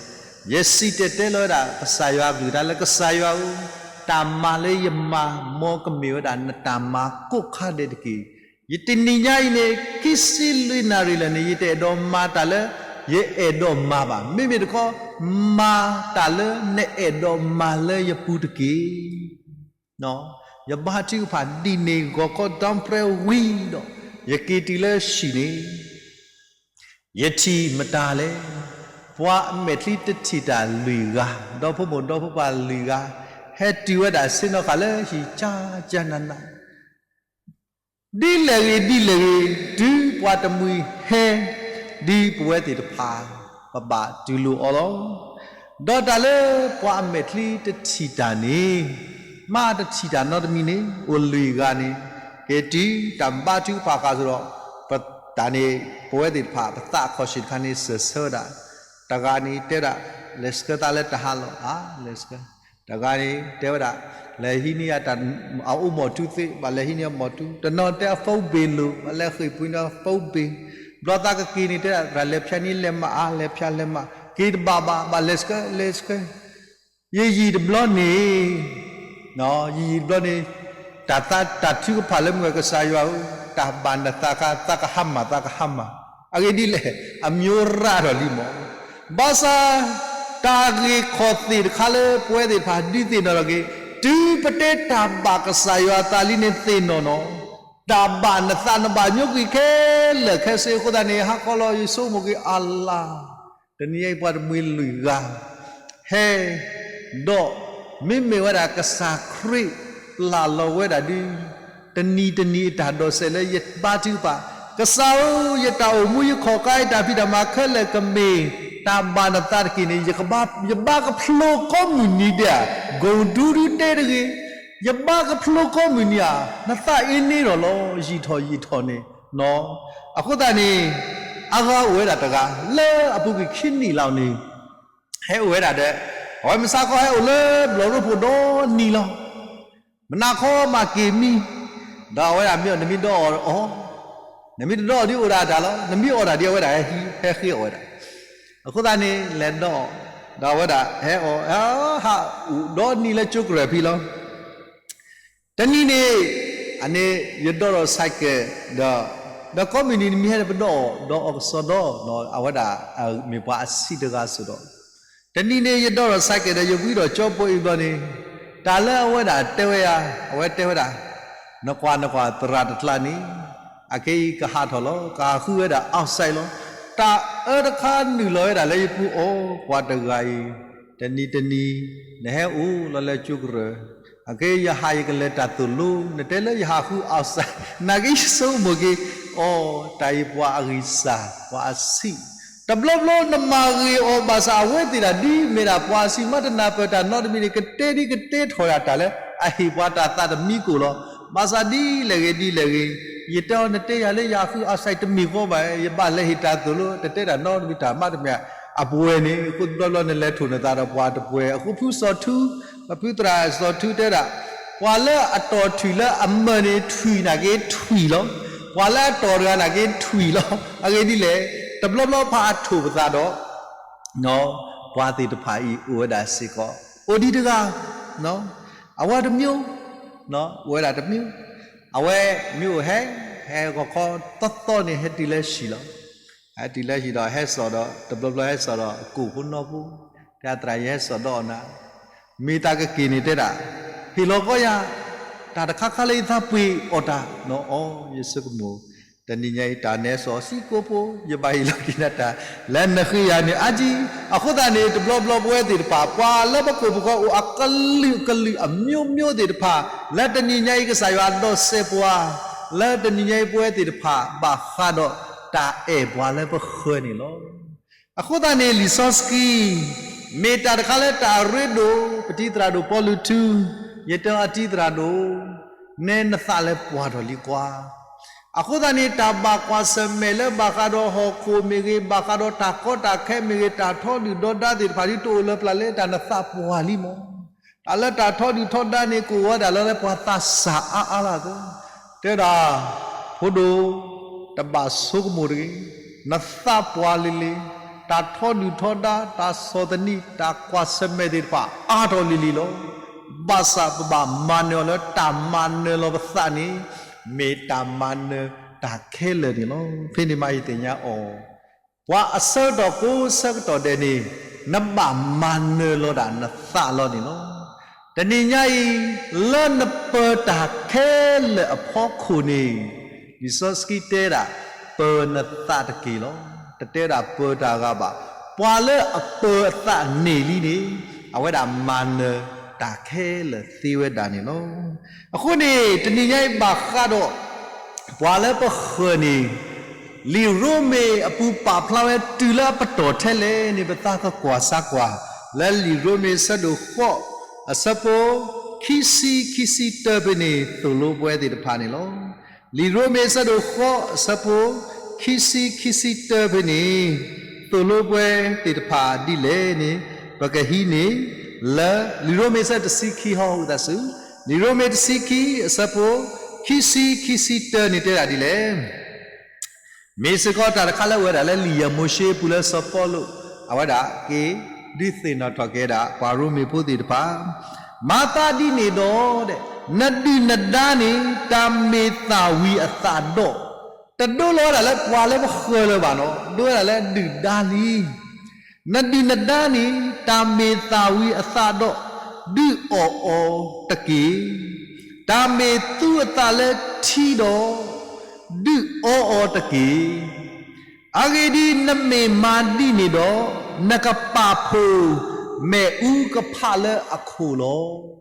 ယစံၣ်တဲၤတဲလီၤဝဲဒၣ် ကစၢ်ယွၤအကလုၢ်ကထါလၢ ကစၢ်ယွၤဧၢ, တၢ်မၤလၢယမၤ မ်ကမ့ၢ်ဝဲဒၣ်နတၢ်မၤကိးခါဒဲးတက့ၢ်. ယတနံၤညါအံၤန့ၣ် ခံဆံလွံၢ်နၣ်ရံၣ်လၢာ်န့ၣ် ယတအဲၣ်ဒိးမၤတၢ်လၢယအဲၣ်ဒိးမၤဘၣ်. မ့မ့ၢ်တခီ မၤတၢ်လၢနအဲၣ်ဒိးမၤလၢယပူၤတက့ၢ်. ယဘါထုကဖၣ်ဒ်န့ၣ်ဂီၤခီဒီဖရဲဝံၤဒီး ယက့ၤတုၤလၢဟံၣ်န့ၣ် ယထံၣ်မတၤလဲၣ်, ပှၤအမဲာ်ချံတထံၣ်တၢ်လွံၢ်ဂၤ, ဒီဖိမိၢ်ဒီဖိပၢ်လွံၢ်ဂၤ, ဟဲတုၤဝဲဒၣ်ဆ့ၣ်နီၤဃာ်လၢဟံၣ်ကၠၢ်ကၠၢ်နးနး ဒ်လဲၣ်ဂ့ၤဒ်လဲၣ်ဂ့ၤ, တုၤပှၤတမှံၤဟဲ ဒ်ပဝဲသ့ၣ်တဖၣ် ပဘၣ်တူၢ်လိာ်အီၤလီၤ. ဒီးတၢ်လၢပှၤအမဲာ်ချံတထံၣ်တၢ်န့ၣ်, မ့ၢ်တထံၣ်တၢ်နီတမံၤန့ၣ် အိၣ်လွံၢ်ဂၤန့ၣ်, က့ၤတုၤတၢ်ဘါထုကဖၣ်ဃာ်စ့ၢ်ဒီး, တၢ်န့ၣ် ပဝဲသ့ၣ်တဖၣ် ပသးအခီၣ်ဆံၣ်တခါန့ၣ် စၢၢ်ဆၢဝဲဒၣ်, တဂၤန့ၣ်တဲဝဲဒၣ်, လဲၤဆှၢသးလၢတၢ်ဟးလီၢ်ဧါ, လဲၤဆှၢ တဂၤန့ၣ်တဲဝဲဒၣ်, လဲၤဟံးန့ၢ်ယၤတၢ်, အအိၣ်မီၢ်ထူသ့, ဘၣ်လဲၤဟံးန့ၢ်အမိၢ်ထူ, တနီၤတဲအ phone bill လိၤ, ဘၣ်လဲၤဃ့ၢ်ပှ့ၤန့ၢ်အ phone bill, ဘျီသးကက့ၤန့ၣ်တဲဒၣ် သရၣ်လဲၤဖၠါန့ၣ်လဲၤမးအါ, လဲၤဖၠါလဲၤမး, က့ၤတဘၣ်ဘၣ်, ဘၣ်လဲၤဆှၢ, လဲၤဆှၢ, ယယံာ်တဘျီန့ၣ် ယယံာ်တဘျီန့ၣ်, တၢ်သး တၢ်ထုကဖၣ်လၢမုၢ်ဂီၤ ကစၢ်ယွၤဧၢ, တၢ်ဘၣ်နသးခါ သးကဟါမၢ် သးကဟါမၢ်, အဂ့ၢ်ဒ်လဲၣ်, အမံၤရၣ်ထီၣ်လံမး, ဘၣ်ဆၣ် တၢ်ဂ့ၢ်ခီၣ်သ့ၣ်တခါလၢပဝဲသ့ၣ်တဖၣ်ဒုးသ့ၣ်နီၣ်ထီၣ်က့ၤ, တုၤပတဲတၢ်ဘၣ်ကစၢ်ယွၤအသးလံန့ၣ်သ့ၣ်နီၣ်နီၣ်, တၢ်ဘၣ်နသးနဘၣ်ညိကွံာ်ခဲလၢာ်ခဲဆ့အဃိသတးန့ၣ် ဟါခီလီၤ ယဆိကမိၣ်က့ၤအလၢ် တနံၤအံၤပှၤတမှံၤလွံၢ်ဂၤ ဟဲ, ဒီးမ့မ့ၢ်ဝဲဒၣ်ကစၢ်ခရံာ်ပျၢ်လီၤဝဲဒၣ်ဒုး တနံၤတနံၤအတၢ်ဒိးစဲးလၢယဘါထုကဖၣ်, ကစၢ်ဧၢ, ယတၢ်အိၣ်မူယခီၣ်ကါ ယတၢ်ဖံးတၢ်မၤခဲလၢာ်ကမ့ၢ်တၢ်ဘၣ်နသးတက့ၢ်န့ၣ်, ယဘၣ်ကဖျိကိးမုၢ်နံၤဒဲးဧါ, ကိၣ်ဒူဒုတဲတဂ့ၤ, ယဘၣ်ကဖျိကိးမုၢ်နံၤဧါ, နသးအ့န့ၣ်ဒီးလီၤ ယံာ်ထီၣ်ယံာ်ထီၣ်န့ၣ် အဃိသတးန့ၣ် အဂၤအိၣ်ဝဲဒၣ်တဂၤ လၢအပူၤကွံာ်ခံနံၣ်လီၤန့ၣ် ဟဲအိၣ်ဝဲဒၣ်ဒီး အဝဲမုၢ်ဆါခီဟဲအိၣ်လၢဘျီၣ်ရိဖှိၣ်ဒီနံၤလီၤ. မုၢ်နၤခီမၤက့ၤမံ, ဒီးအဝဲဒၣ်မ့ၢ်အီၣ် နမ့ၢ်ဒီးအီၣ်အီၤ, နမ့ၢ်တဒီးအီၣ်ဒ်အိၣ်ဒၣ်တၢ်လီၤ, နမ့ၢ်အီၣ်တၢ်ဒ်အဝဲဒၣ်ဟဲဃ့အီၣ်ဝဲဒၣ်. အဃိသတးန့ၣ် လဲၤဒီးအီၣ်, ဒီးအဝဲဒၣ်ဟဲအီၣ် ဟးအိၣ်ဒီနံၤလၢကၠိကရၢၢ်ဖံလီၤ. တနံၤန့ၣ် အန့ၣ် ယဒိးထီၣ်ဆဲးကဲးဒီး, ဒီးကိးမုၢ်နံၤနမ့ၢ်ဟဲဒီးပဒီးအီၣ်, ဒီးအီၣ်ကစီဒီ, အဝဲဒၣ်မ့ၢ်ပှၤအဆံးတဂၤစ့ၢ်ဒီး, တနံၤန့ၣ် ယဒိးထီၣ်ဆဲးကဲးဒီး ယဝံဒီးကၠိဖိအံၤဘျီန့ၣ်, တၢ်လၢအဝဲဒၣ်တဲဝဲယၤ, အဝဲတဲဝဲဒၣ်, နကွၢ် နကွၢ် သရၣ်တကျါန့ၣ် အခဲအံၤကဟးထီၣ်လီၤ, ကဟးဃုဝဲဒၣ် outside လီၤ. တၢ်အၢတခါနုာ်လီၤဝဲဒၣ်လၢယပူၤအီၤ, ပှၤတဂၤအံၤ တနံၤတနံၤ နဟဲအိၣ်လီၤလၢကၠိကရၢ, အကဲယဟးယကလဲၤတၢ်သိၣ်လိ, နတဲလၢယဟးဃု outside, နာ်က့ယဆိကမိၣ်က့ၤ, အိ, တၢ်အံၤပှၤအဂံၢ်စၢ် ပှၤအဆံး, တဘျီဘျီနမၤဂ့ၤအီၤဘၣ်ဆၣ် အဝဲသ့ၣ်တၢ်ဒ်မ့ၢ်ဒၣ်ပှၤအဆံးမး တနၢ်ပၢၢ်တၢ်နီတမံၤန့ၣ် ကတဲဒ်ကတဲထီၣ်ဒၣ်တၢ်လၢ အဟ့ၣ်ပှၤတၢ်သးတမံကိာ်လီၤ. ဘၣ်ဆၣ်ဒ်လဲၣ်ဂ့ၤဒ်လဲၣ်ဂ့ၤ, ယတဲအီၤ နတဲယၤလၢယဟးဃု outside တမ့ၢ်ဃီဘၣ်, ယဘၣ်လဲၤဟ့ၣ်တၢ်သိၣ်လိ တတဲတၢ်နီတမံၤ တၢ်မးတမံၤ, အပှဲၤန့ၣ် အဃိတဘျီဘျီနလဲၤထိၣ်နသးဒီးပှၤတပှဲၤ, အဃိဖုစီၤထူ, ဖုသရၣ်စီၤထူတဲဒၣ်, ပှၤလၢအတီၢ်ထွံၣ်လၢအမၢၢ်န့ၣ် ထွံၣ်နာ်က့ထွံၣ်လီၤ. ပှၤလၢအတီၢ်တဂၤနာ်က့ထွံၣ်လီၤ. အဂ့ၢ်ဒ်လဲၣ်, တဘျီဘျီဖးအထိၣ်ပသးဒီး ပှၤသ့ၣ်တဖၣ်အံၤအိၣ်ဝဲဒၣ်စ့ၢ်ကီး, အိၣ်ဒံးတဂၤ, အဝဲတမျိုး, အိၣ်ဝဲဒၣ်တမျိုး, အဝဲမ့ၢ်အိၣ်ဟဲ, ဟဲဂီၤခီသီသီန့ၣ် ဟဲတုၤလၢဟံၣ်လီၤ. ဟဲတုၤလၢဟံၣ်ဒီးဟဲစိာ်ဒီး တဘျီဘျီဟဲစိာ်ဒီးအကိၣ်ဖိနီၢ်ဖိ, တဲသရၣ် ယဟဲစိာ်ဒီးအီၤနၤ, မ့ၢ်တၢ်ကက့ၤန့ၣ်တဲဒၣ်, ဟ့ၣ်လီၤကီယၤ, တၢ်တခါခါလၢယသးပှ့ၤအီၣ်တၢ်နီၤအီၤ ယဆိကမိၣ် တနံၤညါအံၤ တၢ်နဲစိာ်စံကိၣ်ဖိ ယဘၣ်ဟ့ၣ်လီၤက့ၤနၤတၢ် လၢနဃ့ယၤန့ၣ်အါကံ, အဃိသတးန့ၣ် တဘျီဘျီပဝဲသ့ၣ်တဖၣ် ပှၤလၢပကိာ်ပူၤခီအိၣ်အကလုာ်ကလုာ်အမျိုးမျိုးသ့ၣ်တဖၣ် လၢတနံၤညါအံၤကစၢ်ယွၤဒိးစဲးပှၤ, လၢတနံၤညါအံၤပဝဲသ့ၣ်တဖၣ် ဘၣ်ဃးဒီးတၢ်အဲၣ်ပှၤလၢပဃၢၤန့ၣ်လီၤ. အဃိသတးန့ၣ် လံာ်စီဆှံ မ့ၢ်တၢ်တခါလၢတၢ်အရ့ဒိၣ်, ပတံၤသရၣ်ဒိၣ်ပီလူးထူ, ယတဲအီၤ အတံၤသရၣ်ဒိၣ်, နဲနသးလၢပှၢ်ထီၣ်လံကွၢ်. အဃိသတးန့ၣ် တၢ်ဘၣ်ကွၢ်ဆၢၣ်မဲာ်လၢဘၣ်ဃးဒီးဟီၣ်ခိၣ်မ့ၢ်ဂ့ၤ, ဘၣ်ဃးဒီးတၢ်ကီတၢ်ခဲမ့ၢ်ဂ့ၤ, တၢ်ထီဒုၣ်ဒီဒါသ့ၣ်တဖၣ် ဒ်တအိၣ်လၢပျၢ်လၢတၢ်နသးပှၢ်လံမး. တၢ်လၢတၢ်ထီဒုၣ်ထီဒါန့ၣ် ကအိၣ်ဝဲဒၣ်လၢပှၤသးစၢ်အါအါလီၤသၢ, တဲဒၣ်, ဖိဒိၣ်, တဘၣ်ဆိကမိၣ်တဂ့ၤ, နသးပှၢ်လံၤလံၤ, တၢ်ထီဒုၣ်ထီဒါ, တၢ်ဆီၣ်သနံး, တၢ်ကွၢ်ဆၢၣ်မဲာ်သ့ၣ်တဖၣ် အါထီၣ်လံၤလံၤလီၤ. ဘၣ်ဆၣ်ပဘၣ်မၤနၢၤအီၤလၢတၢ်မၤနၢၤလီၤပသးန့ၣ် မ့ၢ်တၢ်မၤနၢၤတၢ်ခဲလၢာ်န့ၣ်လီၤ. ဖဲန့ၣ်မးယသ့ၣ်ညါအီၤ ပှၤအဆၢကတီၢ်ကိးဆၢကတီၢ်ဒဲးန့ၣ် နဘၣ်မၤနၢၤလီၤဒၣ်နသးလီၤန့ၣ်လီၤ. တနံၤညါအံၤ လၢနပၢၤတၢ်ခဲလၢာ်အဖီခိၣ်န့ၣ် လံာ်စီဆှံတဲဒၣ် ပၢၤနသးတက့ၢ်လီၤ. တတဲဒၣ်ပၢၤတၢ်ဂၤဘၣ်. ပှၤလၢအပၢၤအသးန့ၢ်လံန့ၣ် အဝဲဒၣ်မၤနၢၤတၢ်ခဲလၢာ်သ့ဝဲဒၣ်န့ၣ်လီၤ. အဃိန့ၣ် တနံၤညါအံၤဘၣ်ဃးဒီး ပှၤလၢပဃၢၤန့ၣ် လံာ်ရိမ့ၤအပူၤပာ်ဖျါဝဲတုၤလၢအပတီၢ်ထဲလဲၣ်န့ၣ် ပသးကကွၢ်ဆါကွၢ် လၢလံာ်ရိမ့ၤအဆၢဒိၣ်ဃိး အဆၢဖိ ခံဆံ ခံဆံတၢ ဖဲန့ၣ် သိၣ်လိပဝဲသ့ၣ်တဖၣ်န့ၣ်လီၤ. လံာ်ရိမ့ၤအဆၢဒိၣ်ဃိး အဆၢဖိ ခံဆံ ခံဆံတၢ ဖဲန့ၣ် သိၣ်လိပဝဲသ့ၣ်တဖၣ်ဒ်လဲၣ်န့ၣ် ပကဟံးန့ၢ် လၢလံာ်ရိမ့ၤအဆၢတဆံခံဟီ ဝံသးစူၤ, လံာ်ရိမ့ၤတဆံခံ အဆၢဖိ ခံဆံ ခံဆံတၢ န့ၣ်တဲဒၣ်ဒ်လဲၣ်. မ့ၢ်စ့ၢ်ကီးတၢ်တခါလၢအဝဲဒၣ်လၢလံာ်ယဲၢ်မိၤၡ့အပူၤလၢစီၤပီလူး အဝဲဒၣ်က့ၤဒုးသ့ၣ်နီၣ်ထီၣ်က့ၤဝဲဒၣ် ပှၤရိမ့ၤဖိသ့ၣ်တဖၣ်, မၤသးဒ်န့ၣ်ဒီး နဒုၣ်နဒါန့ၣ် တၢ်မ့ၢ်သၣ်ဝံၤအသးဒီး, တဒိလီၤဝဲဒၣ်လၢပှၤလၢပဃၢၤလၢၤဘၣ်နီၤ, ဒိဝဲဒၣ်လၢဒုၣ်ဒါလံ. နဒုၣ်နဒါန့ၣ် တၢ်မ့ၢ်သၣ်ဝံၤအသးဒီး ဒုးအီၣ်အီၤတက့ၢ်. တၢ်မ့ၢ်သူအသးလၢထံဒီး ဒုးအီအီၤတက့ၢ်. အဂ့ၢ်ဒ်အံၤ, နမ့ၢ်မၤဒ်န့ၣ်ဒီး နကပာ်ဖှိၣ်မ့ၣ်အူကဖးလၢအခိၣ်လီၤ.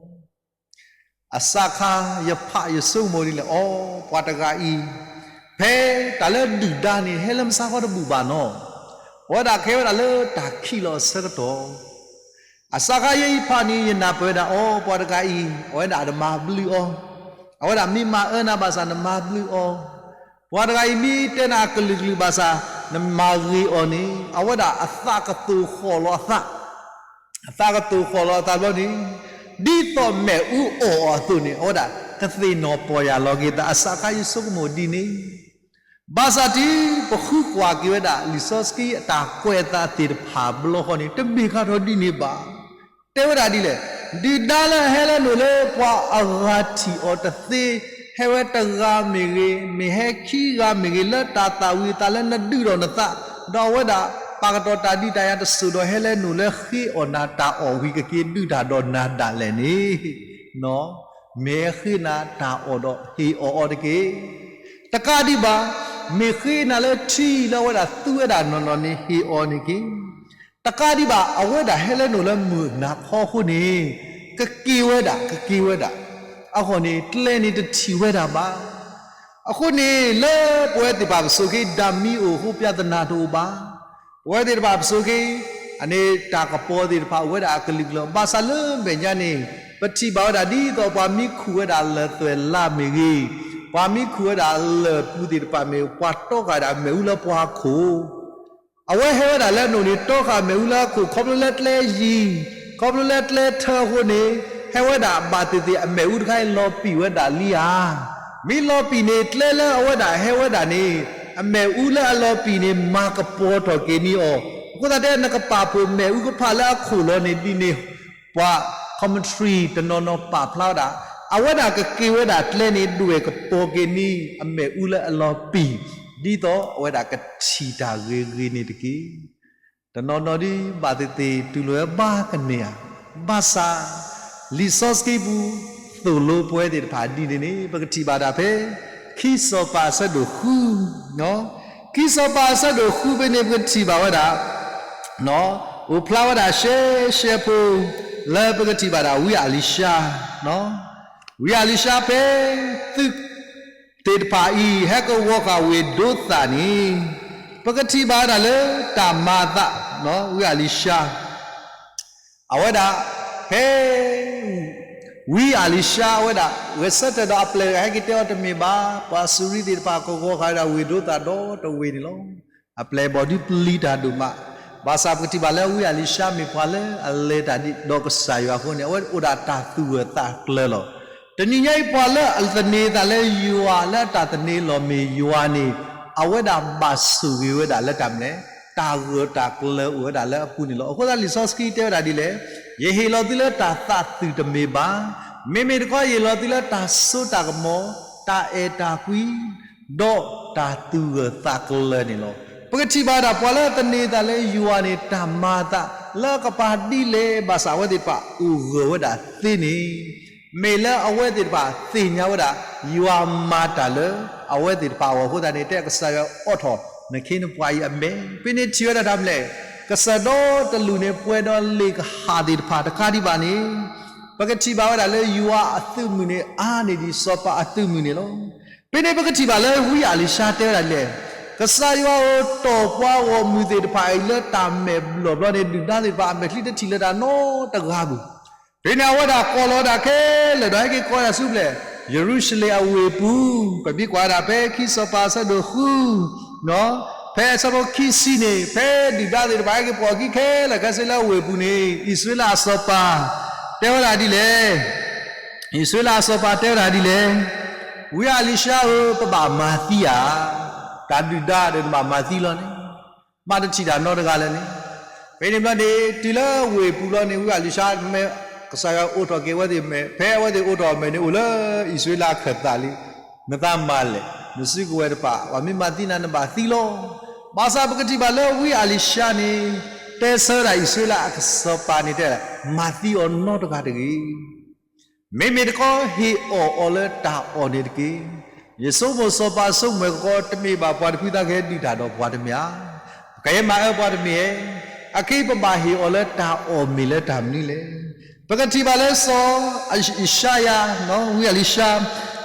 အစးခါယဖးယဆိကမိၣ်ဒ်လဲၣ်, အိ, ပှၤတဂၤအံၤ ဖဲတၢ်လၢဒုၣ်ဒါန့ၣ် ဟဲလၢမုၢ်ဆါခီတဘူၣ်ဘၣ်နီၤ, အဝဲဒၣ်ကဲဝဲဒၣ်လၢတၢ်ခံးလီၤအဆၢကတီၢ် အစးခါယဲအံၤဖးန့ၣ် ယနၢ်ပၢၢ်ဝဲဒၣ်အီၤ, ပှၤတဂၤအံၤ အဝဲဒၣ်တမၤဘျုးအီၤ, အဝဲဒၣ်မ့ၢ်မၤအၢနၤဘၣ်ဆၣ် နမၤဘျုးအီၤ, ပှၤတဂၤအံၤမ့ၢ်တဲနၤအကလုာ်ကလုာ်ဘၣ်ဆၣ် နမၤဂ့ၤအီၤန့ၣ် အဝဲဒၣ်အသးကတိၤဃီၣ်လီၤအသး, အသးကတိၤဃီၣ်လီၤအသးဘျီန့ၣ် ဒ်သိးမ့ၣ်အူအီၣ်အီၤအသိးန့ၣ် အဝဲဒၣ်ကသ့ၣ်နီၣ်ပီၢ်ယၢ်လီၤက့ၤသး, အစးခါယဆိကမိၣ်ဒ်န့ၣ် ဘၣ်ဆၣ်တုၤပဃုကွၢ်က့ၤဝဲဒၣ် လံာ်စီဆှံအတၢ်ကွဲးအသးသ့ၣ်တဖၣ်ဘျီဃီန့ၣ် တမ့ၢ်ဃးထီၣ်ဒ်န့ၣ်ဘၣ်. တဲဝဲဒၣ်ဒ်လဲၣ်, ဒုၣ်ဒါလၢအဟဲလၢနအိၣ်လၢပှၤအဂၤထံၣ်အီၤတသ့, ဟဲဝဲတဂၤမ့ၢ်ဂ့ၤ, မ့ၢ်ဟဲခံဂၤမ့ၢ်ဂ့ၤ, လၢတၢ်သၣ်ဝံၤအသးလၢနဒုးဒီးနသး, ဒီးအဝဲဒၣ်ပာ်ကတီၤတၢ်ဒုးတၢ်ယၤတစိၢ်ဒီးဟဲလၢနအိၣ်လၢဃ့အီၣ်နၤတၢ်အီၣ်ဝံၤ ကက့ၤဒုးတၢ်ဒီးနၤဒၣ်လဲာ်န့ၣ် မ့ၢ်ဟဲဃ့နၤတၢ်အီၣ်ဒီးဟ့ၣ်အီၣ်အီၤတက့ၢ်. တကးဒံးဘၣ်, မ့ၢ်ဃ့နၤလၢထံလၢအဝဲဒၣ်သူဝဲဒၣ်နီၢ်နီၢ်န့ၣ် ဟ့ၣ်အီၤန့ၣ်က့ၢ်. တကးဒံးဘၣ် အဝဲဒၣ်ဟဲလၢနအိၣ်လၢမုၢ်နၤခီအဃိန့ၣ် ကက့ၤဝဲဒၣ် ကက့ၤဝဲဒၣ်, အဃိန့ၣ် ကျဲန့ၣ်တထံၣ်ဝဲဒၣ်ဘၣ်. အဃိန့ၣ် လၢပဝဲသ့ၣ်တဖၣ်ပစိၤက့ ဓာတ်မီးအိၣ်အဃိ ပြဿနာတအိၣ်ဘၣ်. ပဝဲသ့ၣ်တဖၣ်ပစိၤက့ အန့ၣ်တၢ်ကပီၤသ့ၣ်တဖၣ်အိၣ်ဝဲဒၣ်အကလုာ်ကလုာ် ဘၣ်ဆၣ်လၢမဲာ်ညါန့ၣ် ပထံၣ်ဘၣ်ဝဲဒၣ်ဒ်သိးပှၤမံခူၣ်ဝဲဒၣ်လၢၢ်သွဲၣ်လါမ့ၢ်ဂ့ၤ, ပှၤမံခူၣ်ဝဲဒၣ်လၢၢ်ပူၤသ့ၣ်တဖၣ်မ့ၢ်ဂ့ၤ ပှၤတီဃာ်ဝဲဒၣ်အမဲာ်အူလၢပှၤခိၣ် အဝဲဟဲဝဲဒၣ်လၢနအိၣ်န့ၣ် တီဃာ်အမဲာ်အူလၢအခိၣ် ခီဖျိလၢကျဲယံၤ, ခီဖျိလၢကျဲထၢအဃိန့ၣ် ဟဲဝဲဒၣ်ဘၣ်သ့ၣ်သ့ၣ်အမဲာ်အူတခါအံၤလီၤပံာ်ဝဲဒၣ်လံဧါ. မ့ၢ်လီၤပံာ်န့ၣ်ကျဲလၢအဝဲဒၣ်ဟဲဝဲဒၣ်န့ၣ် အမဲာ်အူလၢအလီၤပံာ်န့ၣ် မၤကပီၤထီၣ်က့ၤန့ၢ်အီၤ. အဃိသတးတဲ နကပာ်ဖှိၣ်မဲာ်အူကဖၣ်လၢအခိၣ်လီၤန့ၣ်ဒ်န့ၣ် ပှၤ commentary တနီၤနီၤပာ်ဖျါဝဲဒၣ် အဝဲဒၣ်ကက့ၤဝဲဒၣ်ကျဲန့ၣ် ဒွဲၣ်ကပီၤက့ၤန့ၢ်အမဲာ်အူလၢအလီၤပံာ် ဒ်သိးအဝဲဒၣ်ကထံၣ်တၢ်ဂ့ၤဂ့ၤန့ၣ်တက့ၢ်. တနီၤနီၤဒ်ဘၣ်သ့ၣ်သ့ၣ်တူၢ်လိာ်ဝဲဘၣ်ကန့ၢ်ဧါ, ဘၣ်ဆၣ် လံာ်စီဆှံပူၤ သိၣ်လိပဝဲသ့ၣ်တဖၣ်ဒ်န့ၣ်န့ၣ် ပကထံၣ်ဘၣ်ဒၣ်ဖဲ ခံစီၤပၤအဆၢဒိၣ်ဃု, ခံစီၤပၤအဆၢဒိၣ်ဃုဖဲန့ၣ် ပကထံၣ်ဘၣ်ဝဲဒၣ် အိၣ်ဖျါဝဲဒၣ်ရှဲရှဲဖိ လၢပကထံၣ်ဘၣ်ဒၣ်ဝံအၤလံၤၡါ, ဝံအၤလံၤၡါဖဲ သုးသ့ၣ်တဖၣ်အံၤ ဟဲကဝီၤဃာ်ဝ့ၢ်ဒိသးန့ၣ် ပကထံၣ်ဘၣ်ဝဲဒၣ်လၢတၢ်မၤအသး ဝံအၤလံၤၡါ အဝဲဒၣ် ဖဲ ဝံအၤလံၤၡါအဝဲဒၣ် ဂဲၤဆၢထၢၣ်ဒီးအပျဲၢ်တဂၤ ဟဲက့ၤတဲအီၤတမ့ၢ်ဘၣ်, ပှၤစူၤရံသ့ၣ်တဖၣ်ကဝီၤဃာ်ဝဲဒၣ်ဝ့ၢ်ဒိသးဒီတဝ့ၢ်န့ၣ်လီၤ. အပျဲၢ်အဘီၣ်ဒုးပျံၤတၢ်ဒိၣ်မး, ဘၣ်ဆၣ်ပကထံၣ်ဘၣ်လၢဝံအၤလံၤၡါမ့ၢ်ပှၤလၢအလဲၤတၢ်ဒီးကစၢ်ယွၤအဃိန့ၣ် အဝဲအိၣ်ဒၣ်တၢ်သူၣ်ဂၢၢ်သးကျၢၤလီၤ. တနံၤညါအံၤပှၤလၢအသန့ၤအသးလၢယွၤ လၢအတၢ်သန့ၤလီၤမ့ၢ်ယွၤန့ၣ် အဝဲဒၣ်ဘၣ်ဆိၣ်ဂ့ၤဝဲဒၣ်လၢတၢ်မနုၤလဲၣ်, တၢ်ဂၢၢ်တၢ်ကျၢၤအိၣ်ဝဲဒၣ်လၢအပူၤန့ၣ်လီၤ. အဃိသတးလံာ်စီဆှံတဲဝဲဒၣ်ဒ်လဲၣ်, ယဟ့ၣ်လီၤသုလၢတၢ်သးသုၣ်တမ့ၢ်ဘၣ်, မ့မ့ၢ်တခီယဟ့ၣ်လီၤသုလၢတၢ်စိတၢ်ကမီၤ, တၢ်အဲၣ်တၢ်ကွံ ဒီးတၢ်သူၣ်ဂၢၢ်သးကျၢၤန့ၣ်လီၤ. ပကထံၣ်ဘၣ်ဝဲဒၣ်ပှၤလၢအသန့ၤအသးလၢယွၤန့ၣ် တၢ်မၤအသးလၢအကပၤဒ်လဲၣ် ဘၣ်ဆၣ်အဝဲသ့ၣ်တဖၣ်အိၣ်ဂၢၢ်ဝဲဒၣ်သ့န့ၣ် မ့ၢ်လၢအဝဲသ့ၣ်တဖၣ်သ့ၣ်ညါဝဲဒၣ် ယွၤမၤတၢ်လၢအဝဲသ့ၣ်တဖၣ်အဂီၢ်အဃိသတးန့ၣ် တဲကစၢ်ယွၤအိးထီၣ်နခ့နပှၤအံၤအမဲာ်, ဖဲန့ၣ်ထံၣ်ဝဲဒၣ်တၢ်မနုၤလဲၣ်, ကစၢၢ်ဒီတလူၢ်န့ၣ် ပှဲၤဒီးလ့ၣ်ကဟၣ်သ့ၣ်တဖၣ်တကးဒံးဘၣ်န့ၣ် ပကထံၣ်ဘၣ်ဝဲဒၣ်လၢယွၤအသုးမုၢ်န့ၣ် အါန့ၢ်ဒံးစီၤပၤအသုးမုၢ်န့ၣ်လီၤ. ဖဲန့ၣ်ပကထံၣ်ဘၣ်လၢဝံအၤလံၤၡါတဲဝဲဒၣ်ဒ်လဲၣ်, ကစၢ်ယွၤဧၢ, တီၢ်ပှၤဂီၢ်မုၢ်သ့ၣ်တဖၣ်အံၤလၢတၢ်မဲာ်ဘျီၣ်ဘျီန့ၣ် ဒုၣ်ဒါသ့ၣ်တဖၣ်အမဲာ်ချံတထံၣ်လၢၤတၢ်နီတဂၤပူၤ, ဖဲန့ၣ်အဝဲဒၣ်ကိးလီၤဒၣ်ခဲလၢာ်ဒီးဟဲက့ၤကိးဝဲဒၣ်ဆူဖျဲၣ် ယရူၤၡလ့ၣ်အဝ့ၢ်ပူၤ, ပမ့ၢ်ကွၢ်ဝဲဒၣ်ဖဲခံစီၤပၤအဆၢဒိၣ်ဃု ဖဲအဆၢဖိခံဆံန့ၣ် ဖဲဒုၣ်ဒါသ့ၣ်တဖၣ်ဟဲက့ၤပိာ်အခံခဲလၢာ်ခဲဆ့လၢအဝ့ၢ်ပူၤန့ၣ် အံၣ်စရ့လးအစီၤပၤ တဲဝဲဒၣ်ဒ်လဲၣ်, အံၣ်စရ့လးအစီၤပၤတဲဝဲဒၣ်ဒ်လဲၣ်, ဝံအၤလံၤၡါဧၢ, ပဘၣ်မၤသံဧါ, တၢ်ဒုၣ်ဒါဒီးနဘၣ်မၤသံလီၤန့ၣ်, မ့ၢ်တထံၣ်တၢ်နီတဂၤလၢၤန့ၣ်, ဖဲန့ၣ်ဘျီန့ၣ် တုၤလၢဝ့ၢ်ပူၤလီၤန့ၣ် ဝံအၤလံၤၡါမ့ၢ် ကစၢ်ယွၤအိးထီၣ်က့ၤအဝဲသ့ၣ်မဲာ်, ဖဲအဝဲသ့ၣ်အိးထီၣ်အမဲာ်န့ၣ် အိၣ်လၢအံၣ်စရ့လးအခၢၣ်သးလံ, နသးမၤလဲၣ်, နစုကဝဲၤတဖၣ် ပှၤမ့ၢ်မၤသံနၤနဘၣ်သံလီၤ. ဘၣ်ဆၣ်ပကထံၣ်ဘၣ်လၢဝံအၤလံၤၡါန့ၣ် တဲဆၢဝဲဒၣ်အံၣ်စရ့လးအစီၤပၤန့ၣ်တဲ, မၤသံအီၤနီတဂၤတဂ့ၤ. မ့မ့ၢ်တခီ ဟ့ၣ်အီၣ်အီၤလၢတၢ်အီၣ်န့ၣ်တက့ၢ်. ယဆိကမိၣ်စီၤပၤဆိကမိၣ်ကီး တမ့ၢ်ဘၣ်ပှၤတဖုသးကဟဲဒုးတၢ်ဒီးပှၤတမ့ၢ်ဧါ. ကယဲၢ်မၤအၢပှၤတမ့ၢ်ဧါ. အခဲအံၤပဘၣ်ဟ့ၣ်အီၤလၢတၢ်အီၣ်မ့ၢ်လၢတၢ်မနုၤလဲၣ်. ပကထံၣ်ဘၣ်လၢစီၤ ယၡါယၤ ဝံအၤလံၤၡါ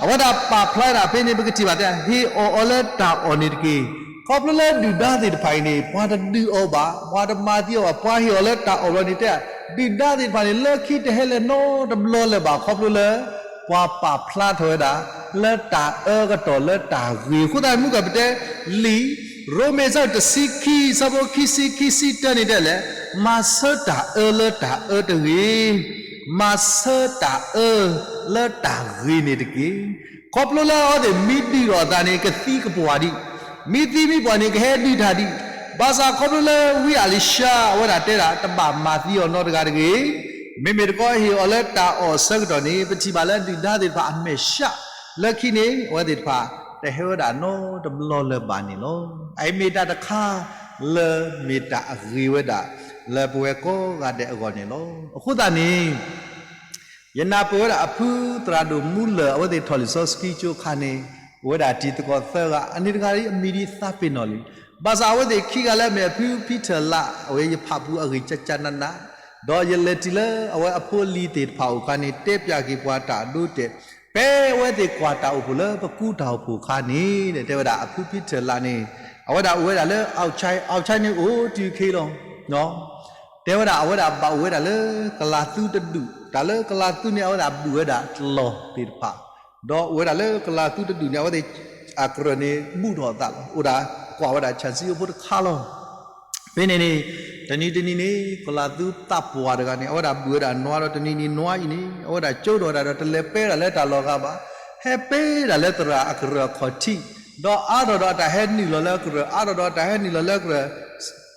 အဝဲဒၣ်ပာ်ဖျါဒၣ်ဖဲန့ၣ် ပကထံၣ်ဘၣ်တဲ ဟ့ၣ်အီၣ်အီၤလၢတၢ်အီၣ်န့ၣ်တက့ၢ်. ခီဖျိလၢဒုၣ်ဒါသ့ၣ်တဖၣ်အံၤန့ၣ် ပှၤတဒုးအီၤဘၣ်, ပှၤတမၤသံအီၤဘၣ်, ပှၤဟ့ၣ်အီၤလၢတၢ်အီၣ်ဘျီန့ၣ်တဲ ဒုၣ်ဒါသ့ၣ်တဖၣ်န့ၣ် လၢခံတဟဲလၢၤနီတဘျီလၢၤဘၣ် ခီဖျိလၢ ပှၤပာ်ဖျါထီၣ်ဝဲဒၣ် လၢတၢ်အၢကတီၢ်လၢတၢ်ဂ့ၤ. အဃိသတးမုၢ်ကီၢ်ပတဲ လံာ်ရိမ့ၤအဆၢတဆံခံ အဆၢဖိခံဆံ ခံဆံတၢန့ၣ်တဲလဲၣ်, မၤဆၢတၢ်အၢလၢတၢ်အၢတဂ့ၤ, မၤဆၢတၢ်အၢလၢတၢ်ဂ့ၤန့ၣ်တက့ၢ်. ခီဖျိလၢအဝဲသ့ၣ်မ့ၢ်ဒုးအီၤအသးန့ၣ် ကသံကပှၢ်ဒံး, မ့ၢ်သံမ့ၢ်ပှၢ်န့ၣ် ကဟဲဒုးတၢ်ဒံး, ဘၣ်ဆၣ်ခီဖျိလၢဝံအၤလံၤၡါအဝဲဒၣ်တဲဒၣ် တဘၣ်မၤသံအီၤနီတဂၤတဂ့ၤ. မ့မ့ၢ်တခီဟ့ၣ်အီၤလၢတၢ်အီၣ်အဆၢကတီၢ်န့ၣ် ပထံၣ်ဘၣ်လၢဒုၣ်ဒါသ့ၣ်တဖၣ်အမဲာ်ဆှး လၢခံန့ၣ် အဝဲသ့ၣ်တဖၣ် တဟဲဝဲဒၣ်နီတဘျီလၢၤဘၣ်န့ၣ်လီၤ. အအံၤမ့ၢ်တၢ်တခါလၢမ့ၢ်တၢ်အဂ့ၤဝဲဒၣ် လၢပဝဲကိးဂၤဒဲးအဂီၢ်န့ၣ်လီၤ. အဃိသတးန့ၣ် ယနၢ်ပၢၢ်ဝဲဒၣ်အဖုသရၣ်ဒိၣ်မူလၢၢ် အဝဲသ့ၣ်ထီၣ်လံာ်စီဆှံကၠိအခါန့ၣ် အိၣ်ဝဲဒၣ်တံၤသကိးသၢဂၤ, အန့ၣ်တဂၤအံၤအမံၤဒ်သးပ့ၤနီၣ်လံ. ဘၣ်ဆၣ်အဝဲသ့ၣ်ခံဂၤလၢအမ့ၢ်အဖုဖံထၢၣ်လး အဝဲယဖးပူအဂ့ၢ်ကၠၢ်ကၠၢ်နးနး, ဒီးယလဲၤတုၤလၢအဝဲအဖိအလံၤသ့ၣ်တဖၣ်အိၣ်အခါန့ၣ် တဲပၠးက့ၤပှၤတၢ်အဒိအတဲာ်, ဖဲအဝဲသ့ၣ်ကွၢ်တၢ်အိၣ်ဖှိၣ်လၢပကူတၢ်အိၣ်ဖှိၣ်အခါန့ၣ် တဲဝဲဒၣ်အဖုဖံထၢၣ်လးန့ၣ် အဝဲဒၣ်အိၣ်ဝဲဒၣ်လၢ outside, outside န့ၣ်အိၣ်တုၤခဲလီၤ တဲဝဲဒၣ်အဝဲဒၣ်ဘၣ်အိၣ်ဝဲဒၣ်လၢကလၤသူတဒူၣ်, တၢ်လၢကလၤသူန့ၣ် အဝဲဒၣ်ဘုၣ်ဝဲဒၣ်လီၢ်သ့ၣ်တဖၣ်, ဒီးအိၣ်ဝဲဒၣ်လၢကလၤသူတဒူၣ်န့ၣ် အဝဲသ့ၣ်အကရၢၢ်န့ၣ် ဘူးထီၣ်အသးလီၤ. အိၣ်ဒၣ်ကွၢ်ဝဲဒၣ်ဆၣ်စံအဖိတခါလီၤ. ဖဲန့ၣ်န့ၣ် တနံၤတနံၤန့ၣ် ကလၤသူသးပှၢ်တဂၤန့ၣ် အဝဲဒၣ်ဘုၣ်ဝဲဒၣ်နွားဒီး တနံၤနံၤနွားအံၤန့ၣ် အဝဲဒၣ်ကၠိထီၣ်ဝဲဒၣ်ဒီး တလဲၤပဲဒၣ်လၢတၢ်လီၢ်အဂၤဘၣ်, ဟဲပဲဒၣ်လၢသရၣ်အကရၢၢ်အခီၣ်ထံး, ဒီးအါထီၣ်ဒီးအတၢ်ဟဲနုာ်လီၤလၢအကရၢၢ်, အါထီၣ်ဒီးအတၢ်ဟဲနုာ်လီၤလၢအကရၢၢ်,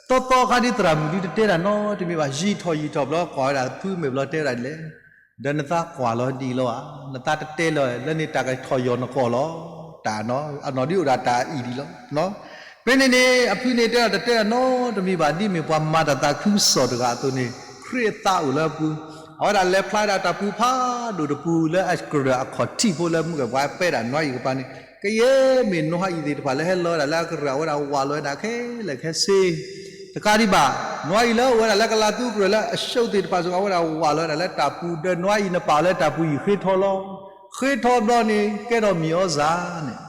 သီသီခါဒ်သရၣ်မုၣ်ဒ်တတဲတၢ်နီတမံၤဘၣ်, ယံာ်ထီၣ်ယံာ်ထီၣ်ဘျီ ကွၢ်ဝဲဒၣ်ဖုမဲာ်ဘျီတဲဝဲဒၣ်ဒ်လဲၣ်, ဒီးနသးကွၢ်လီၤဒ်အံၤလီၤဧါ, နသးတတဲလၢၤ လၢန့ၣ်တၢ်ကထီၣ်ယီၤနကိာ်လီၤ, တၢ်နီၤ အနီၢ်ဒ်အိၣ်ဒၣ်တၢ်အံၤဒ်လီၤ. ဖဲန့ၣ်န့ၣ် အဖုန့ၣ်တဲဒၣ်တတဲတၢ်နီတမံၤဘၣ်, ဒ်မ့ၢ်ပှၤမၤတၢ်သးခုကစီၣ်တဂၤအသိးန့ၣ် ခရံာ်အသးအိၣ်လၢအပူၤ, အဝဲဒၣ်လဲၤဖျါဒၣ်တၢ်ပူၤဖးဒိၣ်တပူၤလၢအကရၢၢ်အခီၣ်ထံးဖိလၢမုၢ်ကဲပှၤပဲဒၣ်နွားအံၤကပၤန့ၣ် ကယဲၢ်မ့ၢ်နွားအံၤသ့ၣ်တဖၣ်လၢဟဲလီၤဝဲဒၣ်လၢအကရၢၢ် အဝဲဒၣ်ဝးလီၤဝဲဒၣ်ခဲလၢာ်ခဲဆ့ တကးဒံးဘၣ်, နွားအံၤလၢအိၣ်ဝဲဒၣ်လၢကလၤသူကရၢၢ်လၢအဆှိးသ့ၣ်တဖၣ်စ့ၢ်ကီး အဝဲဒၣ်ဝးလီၤဝဲဒၣ်လၢတၢ်ပူၤ, ဒီးနွားအံၤနပာ်အီၤလၢတၢ်ပူၤယံာ်ဃ့ထီလီၤ. ဃ့ထီဘျီန့ၣ် ကဲထီၣ်မံၤအီၣ်စၢ်န့ၣ်,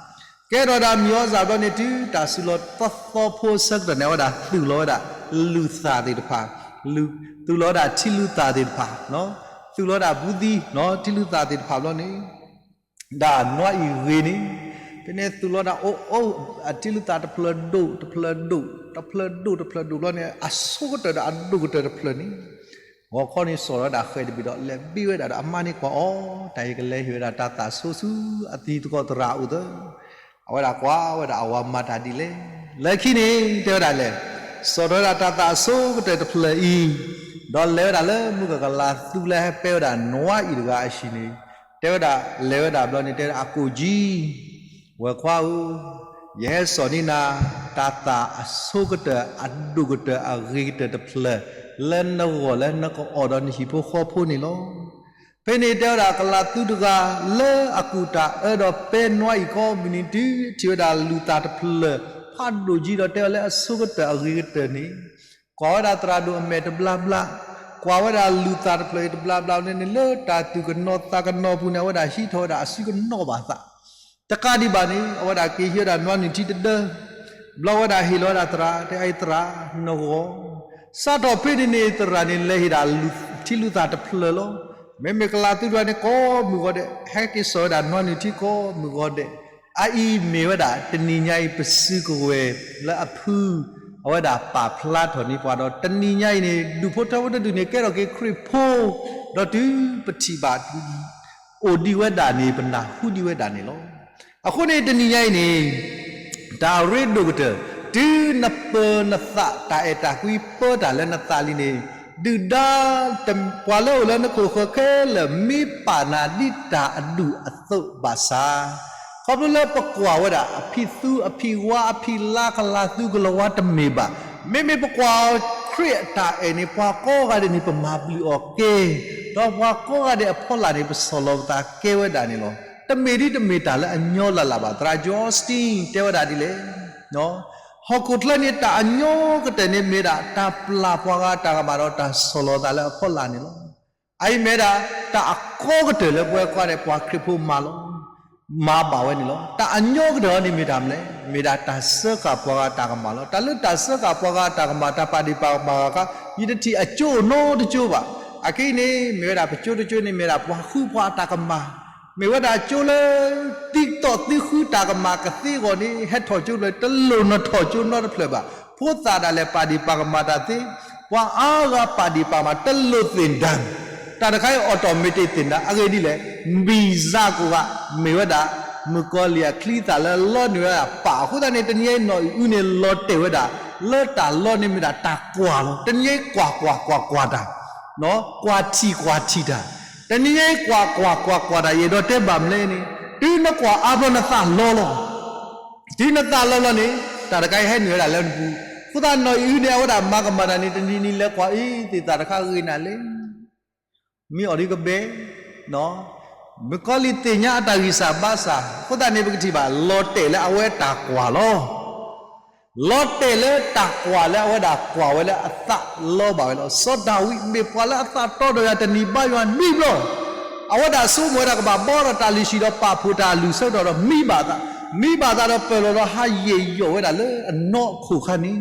ကဲထီၣ်ဒၣ်မံၤအီၣ်စၢ်ဘျီန့ၣ် တုၤတၢ်စုလီၤသီသီဖိအဆၢကတီၢ်န့ၣ် အဝဲဒၣ်သုးလီၤဝဲဒၣ် လူၤသၣ်သ့ၣ်တဖၣ်, သုးလီၤဝဲဒၣ်ထံလူၤသၣ်သ့ၣ်တဖၣ်, သုးလီၤဝဲဒၣ်ဘူးသံး ထံလူၤသၣ်သ့ၣ်တဖၣ်ဘျီန့ၣ် ဒၣ်နွားအံၤဂ့ၤန့ၣ်, ဖဲန့ၣ်သုးလီၤဒၣ်အိၣ်အိၣ် အထံလူၤသၣ်တဖျၢၣ်ဒိၣ်တဖျၢၣ်ဒိၣ် တဖျၢၣ်ဒိၣ်တဖျၢၣ်ဒိၣ်ဘျီန့ၣ် အဆိကတၢၢ်ဒီးအဒိၣ်ကတၢၢ်တဖျၢၣ်န့ၣ်, ဂီၤခီန့ၣ်စိာ်ထီၣ်ဝဲဒၣ်ဃဲၤတဘ့ၣ်ဒီး လဲၤဘ့ၣ်ဝဲဒၣ်ဒီးအမါန့ၣ်ကွၢ်အီၤ တၢ်အံၤကလဲၤဟ့ၣ်ဝဲဒၣ်တၢ်သးဆိဆူအသံသကိးသရၣ်အအိၣ်သၢ အဝဲဒၣ်ကွၢ်ဝဲဒၣ်အဝၤမၤတၢ်ဒ်လဲၣ်. လၢခံန့ၣ် တဲဝဲဒၣ်လဲၣ်, စိာ်ထီၣ်ဝဲဒၣ်တၢ်သးအဆိကတၢၢ်တဖျၢၣ်အံၤ, ဒီးလဲၤဝဲဒၣ်လၢမုၢ်ကကလၤသူလၢဟဲပဲဝဲဒၣ်နွားအံၤတဂၤအဟံၣ်န့ၣ်, တဲဝဲဒၣ်လဲၤဝဲဒၣ်ဘျီန့ၣ် တဲဝဲဒၣ်အကိာ်ကၠံ, ဝဲၢ်ခွါဧၢ, ယဟဲစိာ်န့ၢ်နၤ တၢ်သးအဆိကတၢၢ်အဒိၣ်ကတၢၢ်အဂ့ၤကတၢၢ်တဖျၢၣ် လၢနဂီၢ်လၢနကအီၣ်ဒီးနဟံၣ်ဖိဃီဖိန့ၣ်လီၤ. ဖဲန့ၣ်တဲဝဲဒၣ်ကလၤသူတဂၤ လၢအကူၣ်တၢ်အၢဒီးပဲနွားအံၤကိးမုၢ်နံၤတုၤထံၣ်ဝဲဒၣ်လူၤသၣ်တဖျၢၣ် ဖးဒိၣ်ကၠံဒီးတဲဝဲလၢအဆိကတၢၢ်အဂ့ၤကတၢၢ်န့ၣ်, ကွၢ်ဝဲဒၣ်သရၣ်ဒိၣ်အမဲာ်တဘျါဘျါ, ကွၢ်ဝဲဒၣ်လူၤသၣ်တဖျၢၣ်အံၤတဘျါဘျါန့ၣ် လၢတၢ်သူၣ်ကနိးသးကနိးအပူၤန့ၣ် အဝဲဒၣ်ဟံးထီၣ်ဝဲဒၣ်အစုကနိးဘၣ်သး တကးဒံးဘၣ်န့ၣ် အဝဲဒၣ်က့ၤဟံးဝဲဒၣ်နွားနုၢ်ထံတဒၢ, ဘျီဝဲဒၣ်ဟ့ၣ်လီၤဝဲဒၣ်သရၣ် တဲအံၤသရၣ် နဂီၢ်, စးထီၣ်ဖဲန့ၣ်န့ၣ် သရၣ်န့ၣ်လဲၤဟ့ၣ်ဒၣ်ထံလူၤသၣ်တဖျၢၣ်လီၤ. မ့မ့ၢ်ကလၤသူတဂၤန့ၣ် ကိးမုၢ်ဂီၤဒဲး ဟဲက့ၤစိာ်ဝဲဒၣ်နွားနုၢ်ထံကိးမုၢ်ဂီၤဒဲး, အအံၤမ့ၢ်ဝဲဒၣ် တနံၤညါအံၤပစုကဝဲၤလၢအဖု အဝဲဒၣ်ပာ်ဖျါထီၣ်န့ၢ်ပှၤဒီး တနံၤညါအံၤန့ၣ် ဒူၣ်ဖိထၢဖိတဒူၣ်န့ၣ် ကဲထီၣ်က့ၤခရံာ်ဖိ, ဒီးတုၤပထံၣ်ဘၣ် အိၣ်ဒံးဝဲဒၣ်န့ၣ် ပနၢ်ဟူဒံးဝဲဒၣ်န့ၣ်လီၤ. အဃိန့ၣ် တနံၤညါအံၤန့ၣ် တၢ်ရ့ဒိၣ်ကတၢၢ်, တုၤနပၢၤနသးတၢ်အဲၣ်တၢ်ကွံပၢတၢ်လၢနသးလံန့ၣ်, ဒုၣ်ဒါ ပှၤလၢအိၣ်လၢနခိၣ်ဃၢၤခဲလၢာ် မ့ၢ်ပာ်နၤဒ်တၢ်အဒူၣ်အသိးဘၣ်ဆၣ်, ခီဖျိလၢပကွၢ်ဝဲဒၣ် အဖံသူအဖံဝါ အဖံလါကလၤသူကလၤဝါတမ့ၢ်ဘၣ်. မ့မ့ၢ်ပကွၢ်ခရံာ်အတၢ်အဲၣ်န့ၣ် ပှၤကိးဂၤဒဲးန့ၣ် ပမၤဘျုးအီၤကဲ, ဒီးပှၤကိးဂၤဒဲးအဖီလာ်န့ၣ် ပဆီၣ်လီၤပသးကဲဝဲဒၣ်န့ၣ်လီၤ. တမ့ၢ်ဒ်တမ့ၢ်တၢ်လၢအညီလၢ်လၢ်ဘၣ်. သရၣ် Joel Osteen တဲဝဲဒၣ်ဒ်လဲၣ်, ဟီၣ်ခိၣ်ချၢန့ၣ် တၢ်အညီကတၢၢ်န့ၣ်မ့ၢ်ဒၣ် တၢ်ပျၢ်ပှၤဂၤတၢ်ကမၣ်ဒီးတၢ်ဆီၣ်လီၤသးလၢအဖီလာ်န့ၣ်လီၤ. အအံၤမ့ၢ်ဒၣ် တၢ်အကီကတၢၢ်လၢပဝဲကွၢ်ဒီးပှၤခရံာ်ဖိမၤလီၤ, မၤဘၣ်ဝဲန့ၣ်လီၤ. တၢ်အညီကတၢၢ်အံၤန့ၣ်မ့ၢ်တၢ်မနုၤလဲၣ်, မ့ၢ်ဒၣ်တၢ်စၢဃာ်ပှၤဂၤတၢ်ကမၣ်လီၤ. တၢ်လၢတၢ်စၢဃာ်ပှၤဂၤတၢ်ကမၣ် တၢ်ပာ်ဒ့ၣ်ပာ်ကမၣ်ဂၤခါ ယတထံၣ်အကၠိအိၣ်နီတကၠိဘၣ်. အခဲအံၤန့ၣ် မ့ၢ်ဝဲဒၣ်ပကၠိတကၠိန့ၣ် မ့ၢ်ဝဲဒၣ်ပှၤဃုပှၤအတၢ်ကမၣ်, မ့ၢ်ဝဲဒၣ်ကၠိလၢ သံတီၢ်သံဃုတၢ်ကမၣ်ကသ့အဂီၢ်န့ၣ် ဟဲထီၣ်ကၠိဖျၢၣ် တလိၣ်နထီၣ်ကၠိနီတဖျၢၣ်ဘၣ်. ဖိသၣ်ဒၣ်လဲာ်ပာ်ဒ့ၣ်ပာ်ကမၣ်တၢ်သ့, ပှၤအါဂၤပာ်ဒ့ၣ်ပာ်ကမၣ် တလိၣ်သ့ၣ်ဒၣ်, တၢ်တခါအံၤ automatic သ့ၣ်ဒၣ် အဂ့ၢ်ဒ်လဲၣ်, မံၤစၢ်ကိးဂၤ မ့ၢ်ဝဲဒၣ် မုၣ်ကီၤလံၢ်အချံသၣ်လၢလီန့ၢ်ဝဲဒၣ်ပၢ်အဃိသတးန့ၣ် တနံၤအံၤနီၢ်အံၤအုန့ၣ် လီၤတဲာ်ဝဲဒၣ် လၢတၢ်လီန့ၣ်မ့ၢ်ဒၣ်တၢ်ကွၢ်လီၤ. တနံၤအံၤကွၢ်ကွၢ်ကွၢ်ကွၢ်တၢ် ကွၢ်ထံၣ်ကွၢ်ထံၣ်တၢ်, တနံၤအံၤကွၢ်ကွၢ်ကွၢ်ကွၢ်တၢ် ယအဲၣ်ဒိးတဲဘၣ်မနုၤလဲၣ်န့ၣ် တုၤနကွၢ်အါဘျီနသးလီလီၤ. တုၤနသးလီလီၤန့ၣ် တၢ်တခါအံၤဟဲနုာ်ဝဲဒၣ်လၢနပူၤ, အဃိသတးနီၢ်အံၤအုန့ၣ် အဝဲဒၣ်မၤကမၣ်တၢ်န့ၣ် တနံၤနံၤလဲၤကွၢ်အံၤ သ့ၣ်သၣ်တခါဂ့ၤနၤလဲၣ် မ့ၢ်အီၤဒ်ကဘဲ, မုၣ်ကီၤလံၢ်သ့ၣ်ညါအတၢ်ဂံၢ်စၢ်ဘါစၢ် အဃိသတးန့ၣ် ပကထံၣ်ဘၣ် လီၤတဲာ်လၢအဝဲတၢ်ကွၢ်လီၤ. လီၤတဲာ်လၢတၢ်ကွၢ်လၢအဝဲဒၣ်ကွၢ်ဝဲလၢအသးလီဘၣ်ဝဲလီၤ. စီၤဒၤဝံးမ့ၢ်ပှၤလၢအသးတီဒီးယၤတနံၤဘါယွၤလွံၢ်ဘျီ, အဝဲဒၣ်ဆိကမိၣ်ဝဲဒၣ်ကဘၣ်ဘီဒီးတၢ်လုၢ်ဟံၣ်ဒီးပာ်ဖှိၣ်တၢ်လုၢ်ဆၢကတီၢ်ဒီးမံဘၣ်သး, မံဘၣ်သးဒီးပၢၢ်လီၤဒီးဟးယံာ်ယီၣ်ဝဲဒၣ်လၢအနီၢ်ခိၣ်ခါန့ၣ်,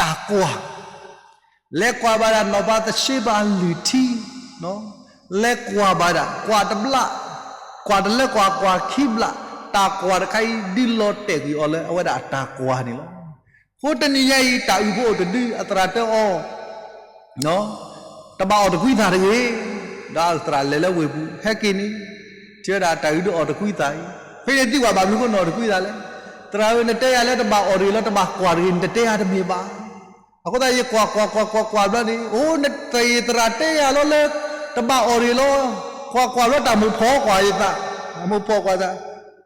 တၢ်ကွၢ် လဲၤကွၢ်ဘၣ်ဒၣ်နီၢ်ပၤသရှ့ဘၣ်လုၢ်ထံ, လဲၤကွၢ်ဘၣ်ဒၣ် ကွၢ်တဘျၣ်, ကွၢ်တလၢကွၢ် ကွၢ်ခံဘျၣ်, တၢ်ကွၢ်တခါအံၤ ဒုးလီၤတဲာ်ကွံာ်အီၤလၢအဝဲဒၣ်အတၢ်ကွၢ်န့ၣ်လီၤ. အဃိတနံၤညါအံၤ တၢ်အုၣ်ဖိအိၣ်တဒု အသရၣ်တဲအီၤ တဘၣ်အီၣ်တကွံသၣ်တဂ့ၤ, ဒီးအသရၣ်လဲၤလၢဝ့ၢ်ပူၤ ဟဲက့ၤန့ၣ်, ထံၣ်ဝဲဒၣ်တၢ်အုၣ်ဒုးအီၣ်တကွံသၣ်အံၤ, ဖဲန့ၣ်သံကွၢ်ဘၣ်မနုၤအဃိနအီၣ်တကွံသၣ်လဲၣ်, သရၣ်ဧၢ နတဲယၤလၢတဘၣ်အီၣ်တဂ့ၤလီၤ တဘၣ်ကွၢ်တဂ့ၤ နတတဲယၤတမ့ၢ်ဘၣ်. အဃိသတးယကွၢ်ကွၢ်ကွၢ်ကွၢ်ကွၢ်ဘျီန့ၣ် အိၣ် နတဂ့ၤ သရၣ်တဲယၤလီၤလၢ တဘၣ်အီၣ်တဂ့ၤလီၤ, ကွၢ်ကွၢ်ဘျီတၢ်မိၣ်ဖီၣ်ကွၢ်ယသး, တၢ်မိၣ်ဖီၣ်ကွၢ်သး,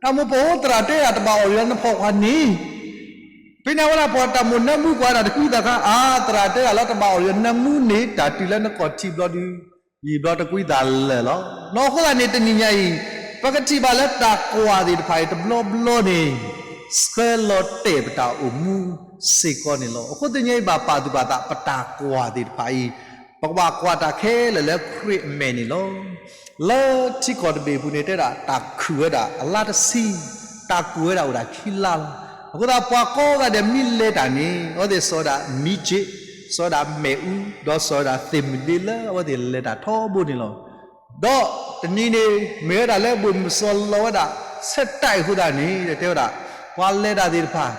တၢ်မိၣ်ဖီၣ်အိၣ် သရၣ်တဲယၤတဘၣ်အီၣ်တဂ့ၤလီၤ နဖီၣ်ကွၢ်န့ၣ် ဖဲန့ၣ်ဝဲဒၣ်ပှၤတၢ်မိၣ်နၢမူကွၢ်ဒၣ်တကွံသၣ်ခါ, အါ သရၣ်တဲယၤလီၤ တဘၣ်အီၣ်တဂ့ၤ နၢမူန့ၣ် တၢ်တုၤလၢနကိာ်ထံဘျီဒုး ယံာ်ဘျီတကွံသၣ်လၢာ်လီၤ. နီၢ်အဃိသတးန့ၣ် တနံၤညါအံၤ ပကထံၣ်ဘၣ်လၢတၢ်ကွၢ်သ့ၣ်တဖၣ်အံၤ တဘျီဘျီန့ၣ် ဆှၢလီၤတဲာ်ပတၢ်အိၣ်မူစ့ၢ်ကီးန့ၣ်လီၤ. အဃိတနံၤညါအံၤ ဘၣ်ပာ်သူၣ်ပာ်သး ပတၢ်ကွၢ်သ့ၣ်တဖၣ်အံၤ ပကဘၣ်ကွၢ်တၢ်ခဲလၢာ်လၢခရံာ်အမဲာ်န့ၣ်လီၤ. လၢထံကီၢ်တဘ့ၣ်အပူၤန့ၣ် တဲဒၣ်တၢ်ခုၣ်ဝဲဒၣ်အလါတဆံ, တၢ်ကူၣ်ဝဲဒၣ်အိၣ်ဒၣ်ခံလါလီၤ. အဃိသတးပှၤကိးဂၤဒဲးမ့ၢ်လဲၤတၢ်န့ၣ် အဝဲသ့ၣ်စိာ်ဝဲဒၣ်မံစ့း, စိာ်ဝဲဒၣ်မ့ၣ်အူ, ဒီးစိာ်ဝဲဒၣ်သ့ၣ်မုၢ်ဒ့လၢအဝဲသ့ၣ်လဲၤတၢ်ထီဘိန့ၣ်လီၤ. ဒီးတနံၤန့ၣ် မ့ၢ်ဝဲဒၣ်လၢဘိၣ်မုၢ်စီၤလီၤဝဲဒၣ် ဆဲးတၢ်အံၤအဃိသတးန့ၣ် တဲဝဲဒၣ် ပှၤလဲၤတၢ်သ့ၣ်တဖၣ်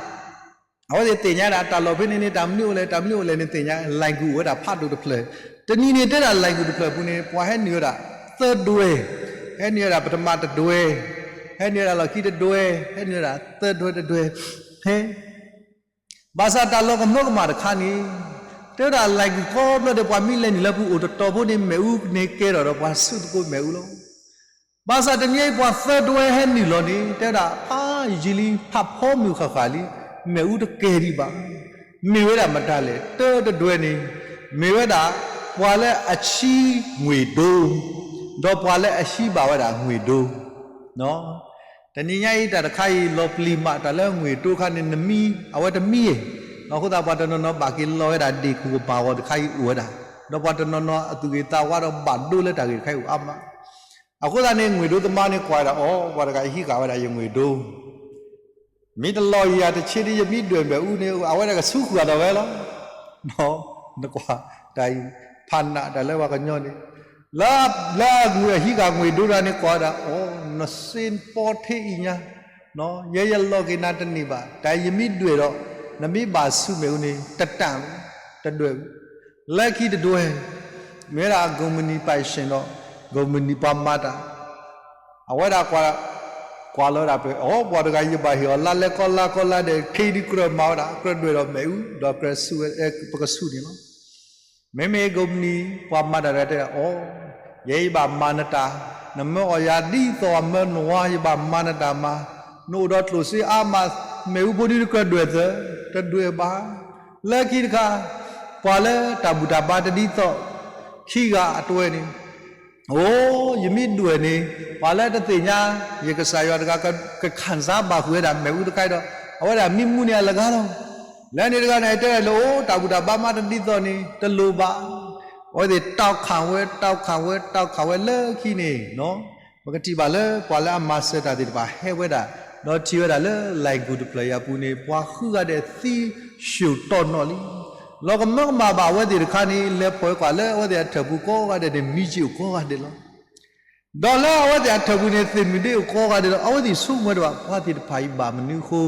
အဝဲသ့ၣ်သ့ၣ်ညါဒၣ် တၢ်လီၢ်ဖဲန့ၣ်န့ၣ် တၢ်မနုၤအိၣ်လဲၣ် တၢ်မနုၤအိၣ်လဲၣ်န့ၣ်သ့ၣ်ညါ လဲၣ်ကူၣ်အိၣ်ဝဲဒၣ်ဖးဒိၣ်တဖျၢၣ်, တနံၤန့ၣ်တဲဒၣ်လဲၣ်ကူၣ်တဖျၢၣ်အပူၤန့ၣ် ပှၤဟဲနုာ်ဝဲဒၣ်သၢဒွဲ, ဟဲနုာ်ဝဲဒၣ်ပထမတဒွဲ, ဟဲနုာ်ဝဲဒၣ်လီၢ်ခံတဒွဲ, ဟဲနုာ်ဝဲဒၣ်သၢဒွဲတဒွဲ, ဟဲ ဘၣ်ဆၣ်တၢ်လီၤကမၢကမၣ်တခါန့ၣ် တဲဝဲဒၣ်လဲၣ်ကူၣ်ကိးဘျီဒီး ပှၤမ့ၢ်လဲၤနုာ်လၢပူၤအိၣ်တတီၤဖိန့ၣ် မ့ၣ်အူန့ၣ်ကဲထီၣ်ဒီးပှၤဆူၣ်သကိးမ့ၣ်အူလီၤ. ဘၣ်ဆၣ်တနံၤအံၤပှၤသၢဒွဲဟဲနုာ်လီၤန့ၣ် တဲဝဲဒၣ်ဖးယံာ်လံ ဖးဖီမုၢ်ဃၣ်ဃၣ်လံ, မ့ၣ်အူတကဲဒံးဘၣ်. မ့ၢ်ဝဲဒၣ်မတၤလဲၣ် တၢတဒွဲန့ၣ် မ့ၢ်ဝဲဒၣ် ပှၤလၢအဆှံငွ့ၢ်ဒိ ဒီးပှၤလၢအဟံးဘၣ်ဝဲဒၣ်ငွ့ၢ်ဒိ တနံၤညါအံၤတၢ်တခါအံၤ လီၤပျံၤမးတၢ်လၢငွ့ၢ်ဒိခါန့ၣ် နမံ အဝဲတမံဧါ. အဃိသတးပှၤတနီၤနီၤဘၣ်က့ၤလီၤဝဲဒၣ်ဒ့ၣ်ကူၣ်ကပၤဂီၤတခါအံၤအိၣ်ဝဲဒၣ်, ဒီးပှၤတနီၤနီၤအသူၣ်ဂ့ၤသးဝါဒီးဘၣ်ဒိလၢတၢ်ဂ့ၢ်တခါအံၤအိၣ်အါမး. အဃိသတးန့ၣ် ငွ့ၢ်ဒိသမားန့ၣ်ကွၢ်ဒၣ်အီၤ ပှၤတဂၤအံၤဟံးဃာ်ဝဲဒၣ်ယငွ့ၢ်ဒိ မ့ၢ်တလီၤယၤတဆ့ဒ်ယမံဒွဲၣ်မ့ၣ်အူန့ၣ် အဝဲဒၣ်ကဆူဃုာ်အီၤဒီးဝဲလီၤ. နကွၢ်တၢ်အံၤ ဖးနးတၢ်လၢပှၤကညီန့ၣ် လၢ လၢအဟံးဃာ်ငွ့ၢ်ဒိတဂၤန့ၣ်ကွၢ်ဝဲဒၣ် အိ နစ့ပီထ့အံၤညါ ယဲယလီၤက့ၤနၤတန့ၢ်ဘၣ် တၢ်အံၤယမံဒွဲၣ်ဒီး နမ့ၢ်ဘၣ်ဆူမ့ၣ်အူန့ၣ် တတၢ် တဒွဲၣ် လၢခံတဒွဲၣ် မ့ၢ်ဝဲဒၣ်ကုမ္ပဏီပိုင်ရှင်ဒီး ကုမ္ပဏီပှၤမၤတၢ် အဝဲဒၣ်ကွၢ် ကွၢ်လီၤဝဲဒၣ်ပှၤ အိ ပှၤတဂၤယဘၣ်ဟ့ၣ်အီၤလါလဲကိးလါကိးလါဒီး ခဲအံၤဒုးကြၢးမၤဝဲဒၣ် ကြၢးဒွဲၣ်ဒီးမ့ၣ်အူ ဒီးကြၢးဆူၣ်ဝဲ ပကဆူၣ်န့ၣ်လီၤ. မ့မ့ၢ်ကုမ္ပဏီပှၤမၤတၢ်တဂၤတဲဒၣ် အိ ယဲယဘၣ်မၤနတၢ် နမၢအီၣ်ယၤဒ်သိးအမၢနဝၤ ယဘၣ်မၤနတၢ်မၤ နအိၣ်ဒီးကျိၣ်စ့အါမး မ့ၣ်အူဖိဒုးတကြၢးဒွဲၣ်သၢ တဒွဲၣ်ဘၣ်. လၢခံတခါ ပှၤလၢတၢ်ဘူၣ်တၢ်ဘါတဒ်သိး ခံဂၤအတဝဲန့ၣ် အိ ယမ့ၢ်ဒွဲၣ်န့ၣ် ပှၤလၢတသ့ၣ်ညါ ယကစၢ်ယွၤတဂၤ ကခံစားဘၣ်ဃုာ်ဝဲဒၣ်မ့ၣ်အူတခါဒီး အဝဲဒၣ်မံမူန့ၢ်အလၢဂၤလီၤ. လၢန့ၣ်တဂၤန့ၣ် တဲဒၣ်လၢ အိ တၢ်ဘူၣ်တၢ်ဘါမးတဒ်သိးန့ၣ် တလိၣ်ဘၣ်. အဝဲသ့ၣ်တီၢ်ခၣ်ဝဲ တီၢ်ခၣ်ဝဲ တီၢ်ခၣ်ဝဲလၢခံန့ၣ် ပကထံၣ်ဘၣ်လၢပှၤလၢအမၤစၢၤတၢ်သ့ၣ်တဖၣ်ဟဲဝဲဒၣ် ဒီးထံၣ်ဝဲဒၣ်လၢလဲၣ်ကူၣ်တဖျၢၣ်အံၤအပူၤန့ၣ် ပှၤဃုဂၤဒဲးသံဆူၣ်တီၢ်နီၣ်လံ. လီၤကမၢကမၣ်ဘၣ်အဝဲသ့ၣ်တခါန့ၣ် လဲၤဖီၣ်ကွၢ်လၢအဝဲသ့ၣ်အထၢၣ်ပူၤကိးဂၤဒဲးန့ၣ် မံစ့အိၣ်ကိးဂၤဒဲးလီၤ. ဒီးလၢအဝဲသ့ၣ်အထၢၣ်ပူၤန့ၣ် သ့ၣ်မုၢ်ဒ့အိၣ်ကိးဂၤဒဲးလီၤ. အဝဲသ့ၣ်ဆိကမိၣ်ဝဲဒၣ် ပှၤသ့ၣ်တဖၣ်အံၤဘၣ်မနုၤအဃိ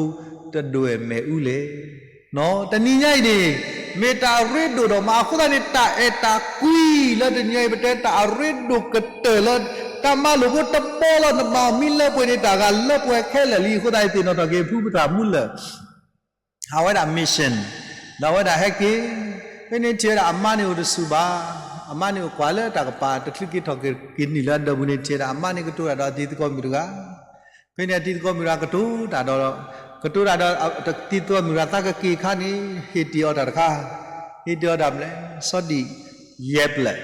တဒွဲၣ်မ့ၣ်အူလဲၣ်. တနံၤညါအံၤန့ၣ် မ့ၢ်တၢ်အရ့ဒိၣ်ဒီးမးအဃိသတးန့ၣ် တၢ်အဲၣ်တၢ်ကွံလၢတနံၤညါအံၤ ပတဲတၢ်အရ့ဒိၣ်ကတၢၢ်လၢ တၢ်မၤလိာ်ဖိတဘီလီၤ နဘၣ်မံလၢပှဲၤန့ၣ် တၢ်ဂၤလၢပှဲၤခဲလၢာ်လံ. အဃိသတးအံၤ သ့ၣ်နီၣ်ထီၣ်က့ၤ ဖုပတၢ်မူလၢာ် ဟးဝဲဒၣ် mission ဒီးအဝဲဒၣ်ဟဲက့ၤ ဖဲန့ၣ်ထံၣ်ဝဲဒၣ်အမါန့ၣ်အိၣ်တဆူၣ်ဘၣ်. အမါန့ၣ်အိၣ်ကွၢ်လၢတၢ်ကပၤ တချုးက့ၤထီၣ်က့ၤနုာ်လၢအဒၢးပူၤန့ၣ် ထံၣ်ဝဲဒၣ်အမါန့ၣ်ကတိၤတၢ်ဒီးတံၤသကိးမုၣ်တဂၤ ဖဲန့ၣ်တံၤသကိးမုၣ်တဂၤကတိၤတၢ်ဒီး ကတိၤတၢ်ဒီး တံၤသကိးမုၣ်တဂၤသးကက့ၤအခါန့ၣ် ဟ့ၣ်တ့ၢ်အီၤတၢ်တခါ ဟ့ၣ်တ့ၢ်အီၤတၢ်မနုၤလဲၣ် စီၤဒံၣ်ယဲၢ်ဖျၢၣ်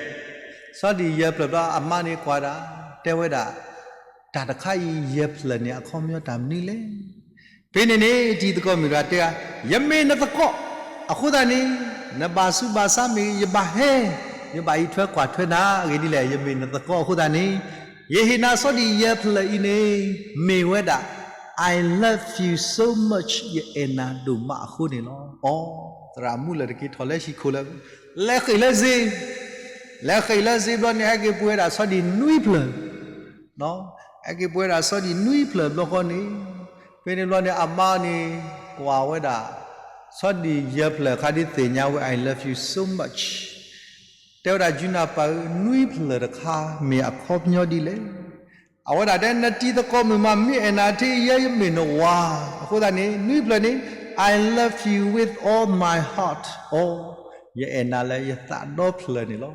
စီၤဒံၣ်ယဲၢ်ဖျၢၣ်ဘျီ အမါန့ၣ်ကွၢ်ဒၣ် တဲဝဲဒၣ် တၢ်တခါအံၤယဲၢ်ဖျၢၣ်န့ၣ် အခီပညီတၢ်မနုၤလဲၣ်. ဖဲန့ၣ်န့ၣ် တံၤသကိးမုၣ်တဂၤတဲ, ယမ့ၢ်နသကိး, အဃိသတးန့ၣ် နဘၣ်ဆူးဘၣ်ဆါမ့ၢ်ဂ့ၤ ယဘၣ်ဟဲ, ယဘၣ်အံးထွဲကွၢ်ထွဲနၤ, အဂ့ၢ်ဒ်လဲၣ်, ယမ့ၢ်နသကိးအဃိသတးန့ၣ် ယဟ့ၣ်နၤဆီဒံၣ်ယဲၢ်ဖျၢၣ်အံၤန့ၣ် မ့ၢ်ဝဲဒၣ် I love you so much ယအဲၣ်နၤဒိၣ်မးအဃိန့ၣ်လီၤ. အိ, သရၣ်မုၣ်လၢတက့ၤ ထီၣ်လၢဟံၣ်ခိၣ်လၢ လဲၤဃ့ၢ်လၢစ့, လဲၤဃ့ၢ်လၢစ့ဘျီန့ၣ် ဟဲက့ၤပှ့ၤဝဲဒၣ်ဆီဒံၣ်နွံဖျၢၣ် ဟဲက့ၤပှ့ၤဝဲဒၣ်ဆီဒံၣ်နွံဖျၢၣ်ဘျီဃီန့ၣ်, ဖဲန့ၣ်ဘျီန့ၣ် အမါန့ၣ် ကွၢ်ဝဲဒၣ် ဆီဒံၣ်ယဲၢ်ဖျၢၣ်အခါ ဒ်သ့ၣ်ညါဝဲ I love you so much, တဲဝဲဒၣ် ယုနၢ်ပၢ်ဧၢ, နွံဖျၢၣ်တခါ မ့ၢ်အခီပညီဒ်လဲၣ်. အဝဲဒၣ်တဲ နတံၤသကိးမုၣ်မး မ့ၢ်အဲၣ်နၤထဲအံၤ ယဲယမ့ၢ်နဝၤ, အဃိသတးန့ၣ် နွံဖျၢၣ်န့ၣ် I love you with all my heart, အိ, ယအဲၣ်နၤလၢယသးဒီဖျၢၣ်န့ၣ်လီၤ.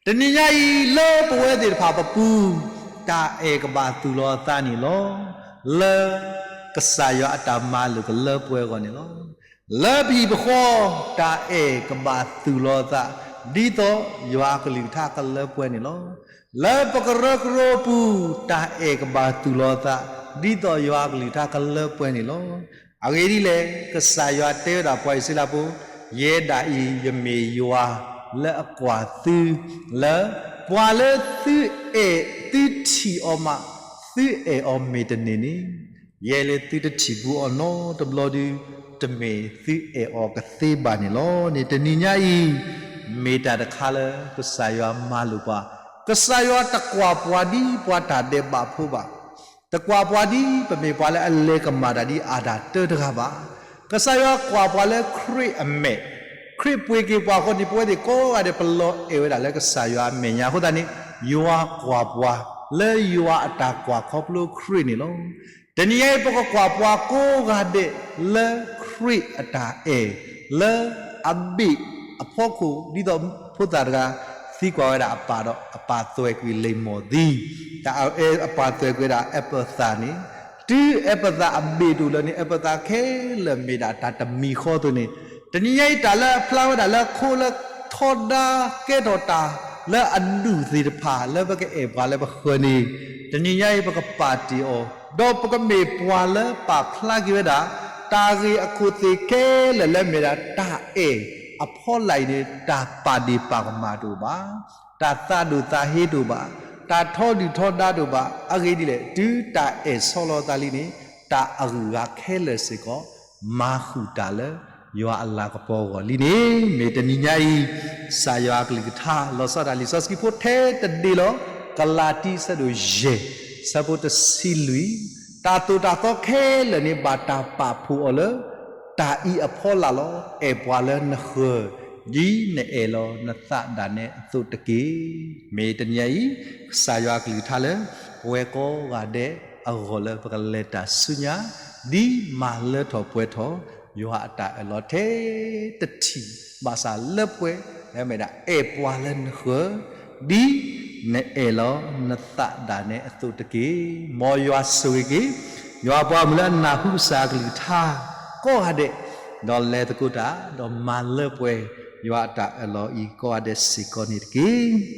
တနံၤညါအံၤ လၢပဝဲသ့ၣ်တဖၣ်ပပူၤ တၢ်အဲၣ်ကဘၣ်သူၣ်လီၤအသးန့ၣ်လီၤ. လၢကစၢ်ယွၤအတၢ်မၤလိာ်ကလၢပှဲၤအဂီၢ်န့ၣ်လီၤ. လၢပဟံၣ်ပဃီ တၢ်အဲၣ်ကဘၣ်သူၣ်လီၤအသး ဒ်သိးယွၤအကလုၢ်ကထါကလၢပှဲၤန့ၣ်လီၤ. လၢပကရၢကရိအပူၤ တၢ်အဲၣ်ကဘၣ်သူၣ်လီၤအသး ဒ်သိးယွၤအကလုၢ်ကထါကလၢပှဲၤန့ၣ်လီၤ. အဂ့ၢ်ဒ်လဲၣ်, ကစၢ်ယွၤတဲဝဲဒၣ်ပှၤအံၣ်စရ့လးဖိ, ယဲဒၣ်အံၤ ယမ့ၢ်ယွၤလၢအကွၢ်သု, လၢပှၤလၢသုအဲၣ်သုထံၣ်အီၤမး သုအဲၣ်အီၤမ့ၢ်တန့ၢ်န့ၣ်, ယဲလၢသုတထံၣ်ဘူးအီၤနီတဘျီဒီး တမ့ၢ်သုအဲၣ်အီၤကသ့ဘၣ်န့ၣ်လီၤ. န့ၣ်တနံၤညါအံၤ မ့ၢ်တၢ်တခါလၢကစၢ်ယွၤမၤလိာ်ပှၤ, ကစၢ်ယွၤတကွၢ်ပှၤဒ်ပှၤတၢ်ဒဲးဘးဖိဘၣ်. တကွၢ်ပှၤဒ်ပမ့ၢ်ပှၤလၢအလဲၤကမၣ်တၢ်ဒ်အၤဒၣ်တၢတဂၤဘၣ်. ကစၢ်ယွၤကွၢ်ပှၤလၢခရံာ်အမဲာ်, ခရံာ်ပှ့ၤက့ၤပှၤအဃိန့ၣ် ပဝဲသ့ၣ်ကိးဂၤဒဲး ပလီၤအဲၣ်ဝဲဒၣ်လၢကစၢ်ယွၤအမဲာ်ညါအဃိသတးန့ၣ် ယွၤကွၢ်ပှၤလၢယွၤအတၢ်ကွၢ်ခီဖျိခရံာ်န့ၣ်လီၤ. တနံၤညါအံၤ ပကကွၢ်ပှၤကိးဂၤဒဲးလၢခရံာ်အတၢ်အဲၣ် လၢအဘ့ၣ်အဖီခိၣ် ဒ်သိးဖိသၣ်တဂၤ သံကွၢ်ဝဲဒၣ်အပၢ်ဒီး အပၢ်သွဲၣ်ကွံာ်လံာ်မီၢ်သံ, တၢ်အပၢ်သွဲၣ်ကွံာ်ဝဲဒၣ်အပၢၢ်သၣ်န့ၣ်, တုၤအပၢၢ်သၣ်အဘ့ၣ်တအိၣ်လၢၤန့ၣ် အပၢၢ်သၣ်ခဲလၢာ်မ့ၢ်ဒၣ်တၢ်တမံၤဃီအသိးန့ၣ်, တနံၤညါအံၤ တၢ်လၢအဖျါဝဲဒၣ်လၢခိလၢထီဒါကဲထီၣ်တၢ်လၢအဒူၣ်သ့ၣ်တဖၣ် လၢပကအဲၣ်ပှၤလၢပဃၢၤန့ၣ်, တနံၤညါအံၤ ပကပာ်တ့ၢ်အီၤ, ဒီးပကမ့ၢ်ပှၤလၢပာ်ဖျါက့ၤဝဲဒၣ် တၢ်ဂ့ၢ်အခိၣ်သ့ၣ်ခဲလၢာ်လၢမ့ၢ်ဒၣ်တၢ်အဲၣ်အဖီလာ်အံၤန့ၣ် တၢ်ပာ်ဒ့ၣ်ပာ်ကမၣ်တအိၣ်ဘၣ်, တၢ်သးဒိၣ်သးဟ့တအိၣ်ဘၣ်, တၢ်ထီဒုၣ်ထီဒါတအိၣ်ဘၣ်. အဂ့ၢ်ဒ်လဲၣ်, တုၤတၢ်အဲၣ်ဆီလီၤသးလံန့ၣ် တၢ်အဂုၤအဂၤခဲလၢာ်စ့ၢ်ကီး မၤဃုာ်တၢ်လၢယွၤအလၤကပီၤအဂီၢ်လံန့ၣ်, မ့ၢ်တနံၤညါအံၤ ကစၢ်ယွၤအကလုၢ်ကထါ လီၤဆီဒၣ်တၢ်လံာ်စီဆှံဖိထဲတဒ့လီၤ. ကလၤတံ အဆၢဒိၣ်ယဲၢ် အဆၢဖိတဆံလွံၢ်, တၢ်သိၣ်တၢ်သီခဲလၢာ်န့ၣ် ဘၣ်တၢ်ပာ်ဖှိၣ်အီၤလၢ တၢ်အံၤအဖီလာ်လီၤ. အဲၣ်ပှၤလၢနဃၢၤ ဒ်နအဲၣ်လီၤနသးဒၣ်နဲအသိးတက့ၢ်. မ့ၢ်တနံၤညါအံၤ ကစၢ်ယွၤအကလုၢ်ကထါလၢ ပဝဲကိးဂၤဒဲးအဂီၢ်လၢပကလဲၤတၢ်ဆူညါ ဒ်မၤလၢထီၣ်ပှဲၤထီၣ် ယွၤအတၢ်အၢၣ်လီၤထဲတထံၣ် ဘၣ်ဆၣ်လၢပှဲၤ လၢမ့ၢ်ဒၣ်အဲၣ်ပှၤလၢနဃၢၤ ဒ်နအဲၣ်လီၤနသးဒၣ်နဲအသိးတက့ၢ်. မ်ယွၤဆိၣ်ဂ့ၤက့ၤ ယွၤအပှၤမုၣ်လၢအနၢ်ဟူကစၢ်အကလုၢ်ကထါ ကိးဂၤဒဲး, ဒီးလဲၤသကိးတၢ် ဒီးမၤလၢပှဲၤ ယွၤအတၢ်အၢၣ်လီၤအံၤကိးဂၤဒဲးစ့ၢ်ကီးန့ၣ်တက့ၢ်.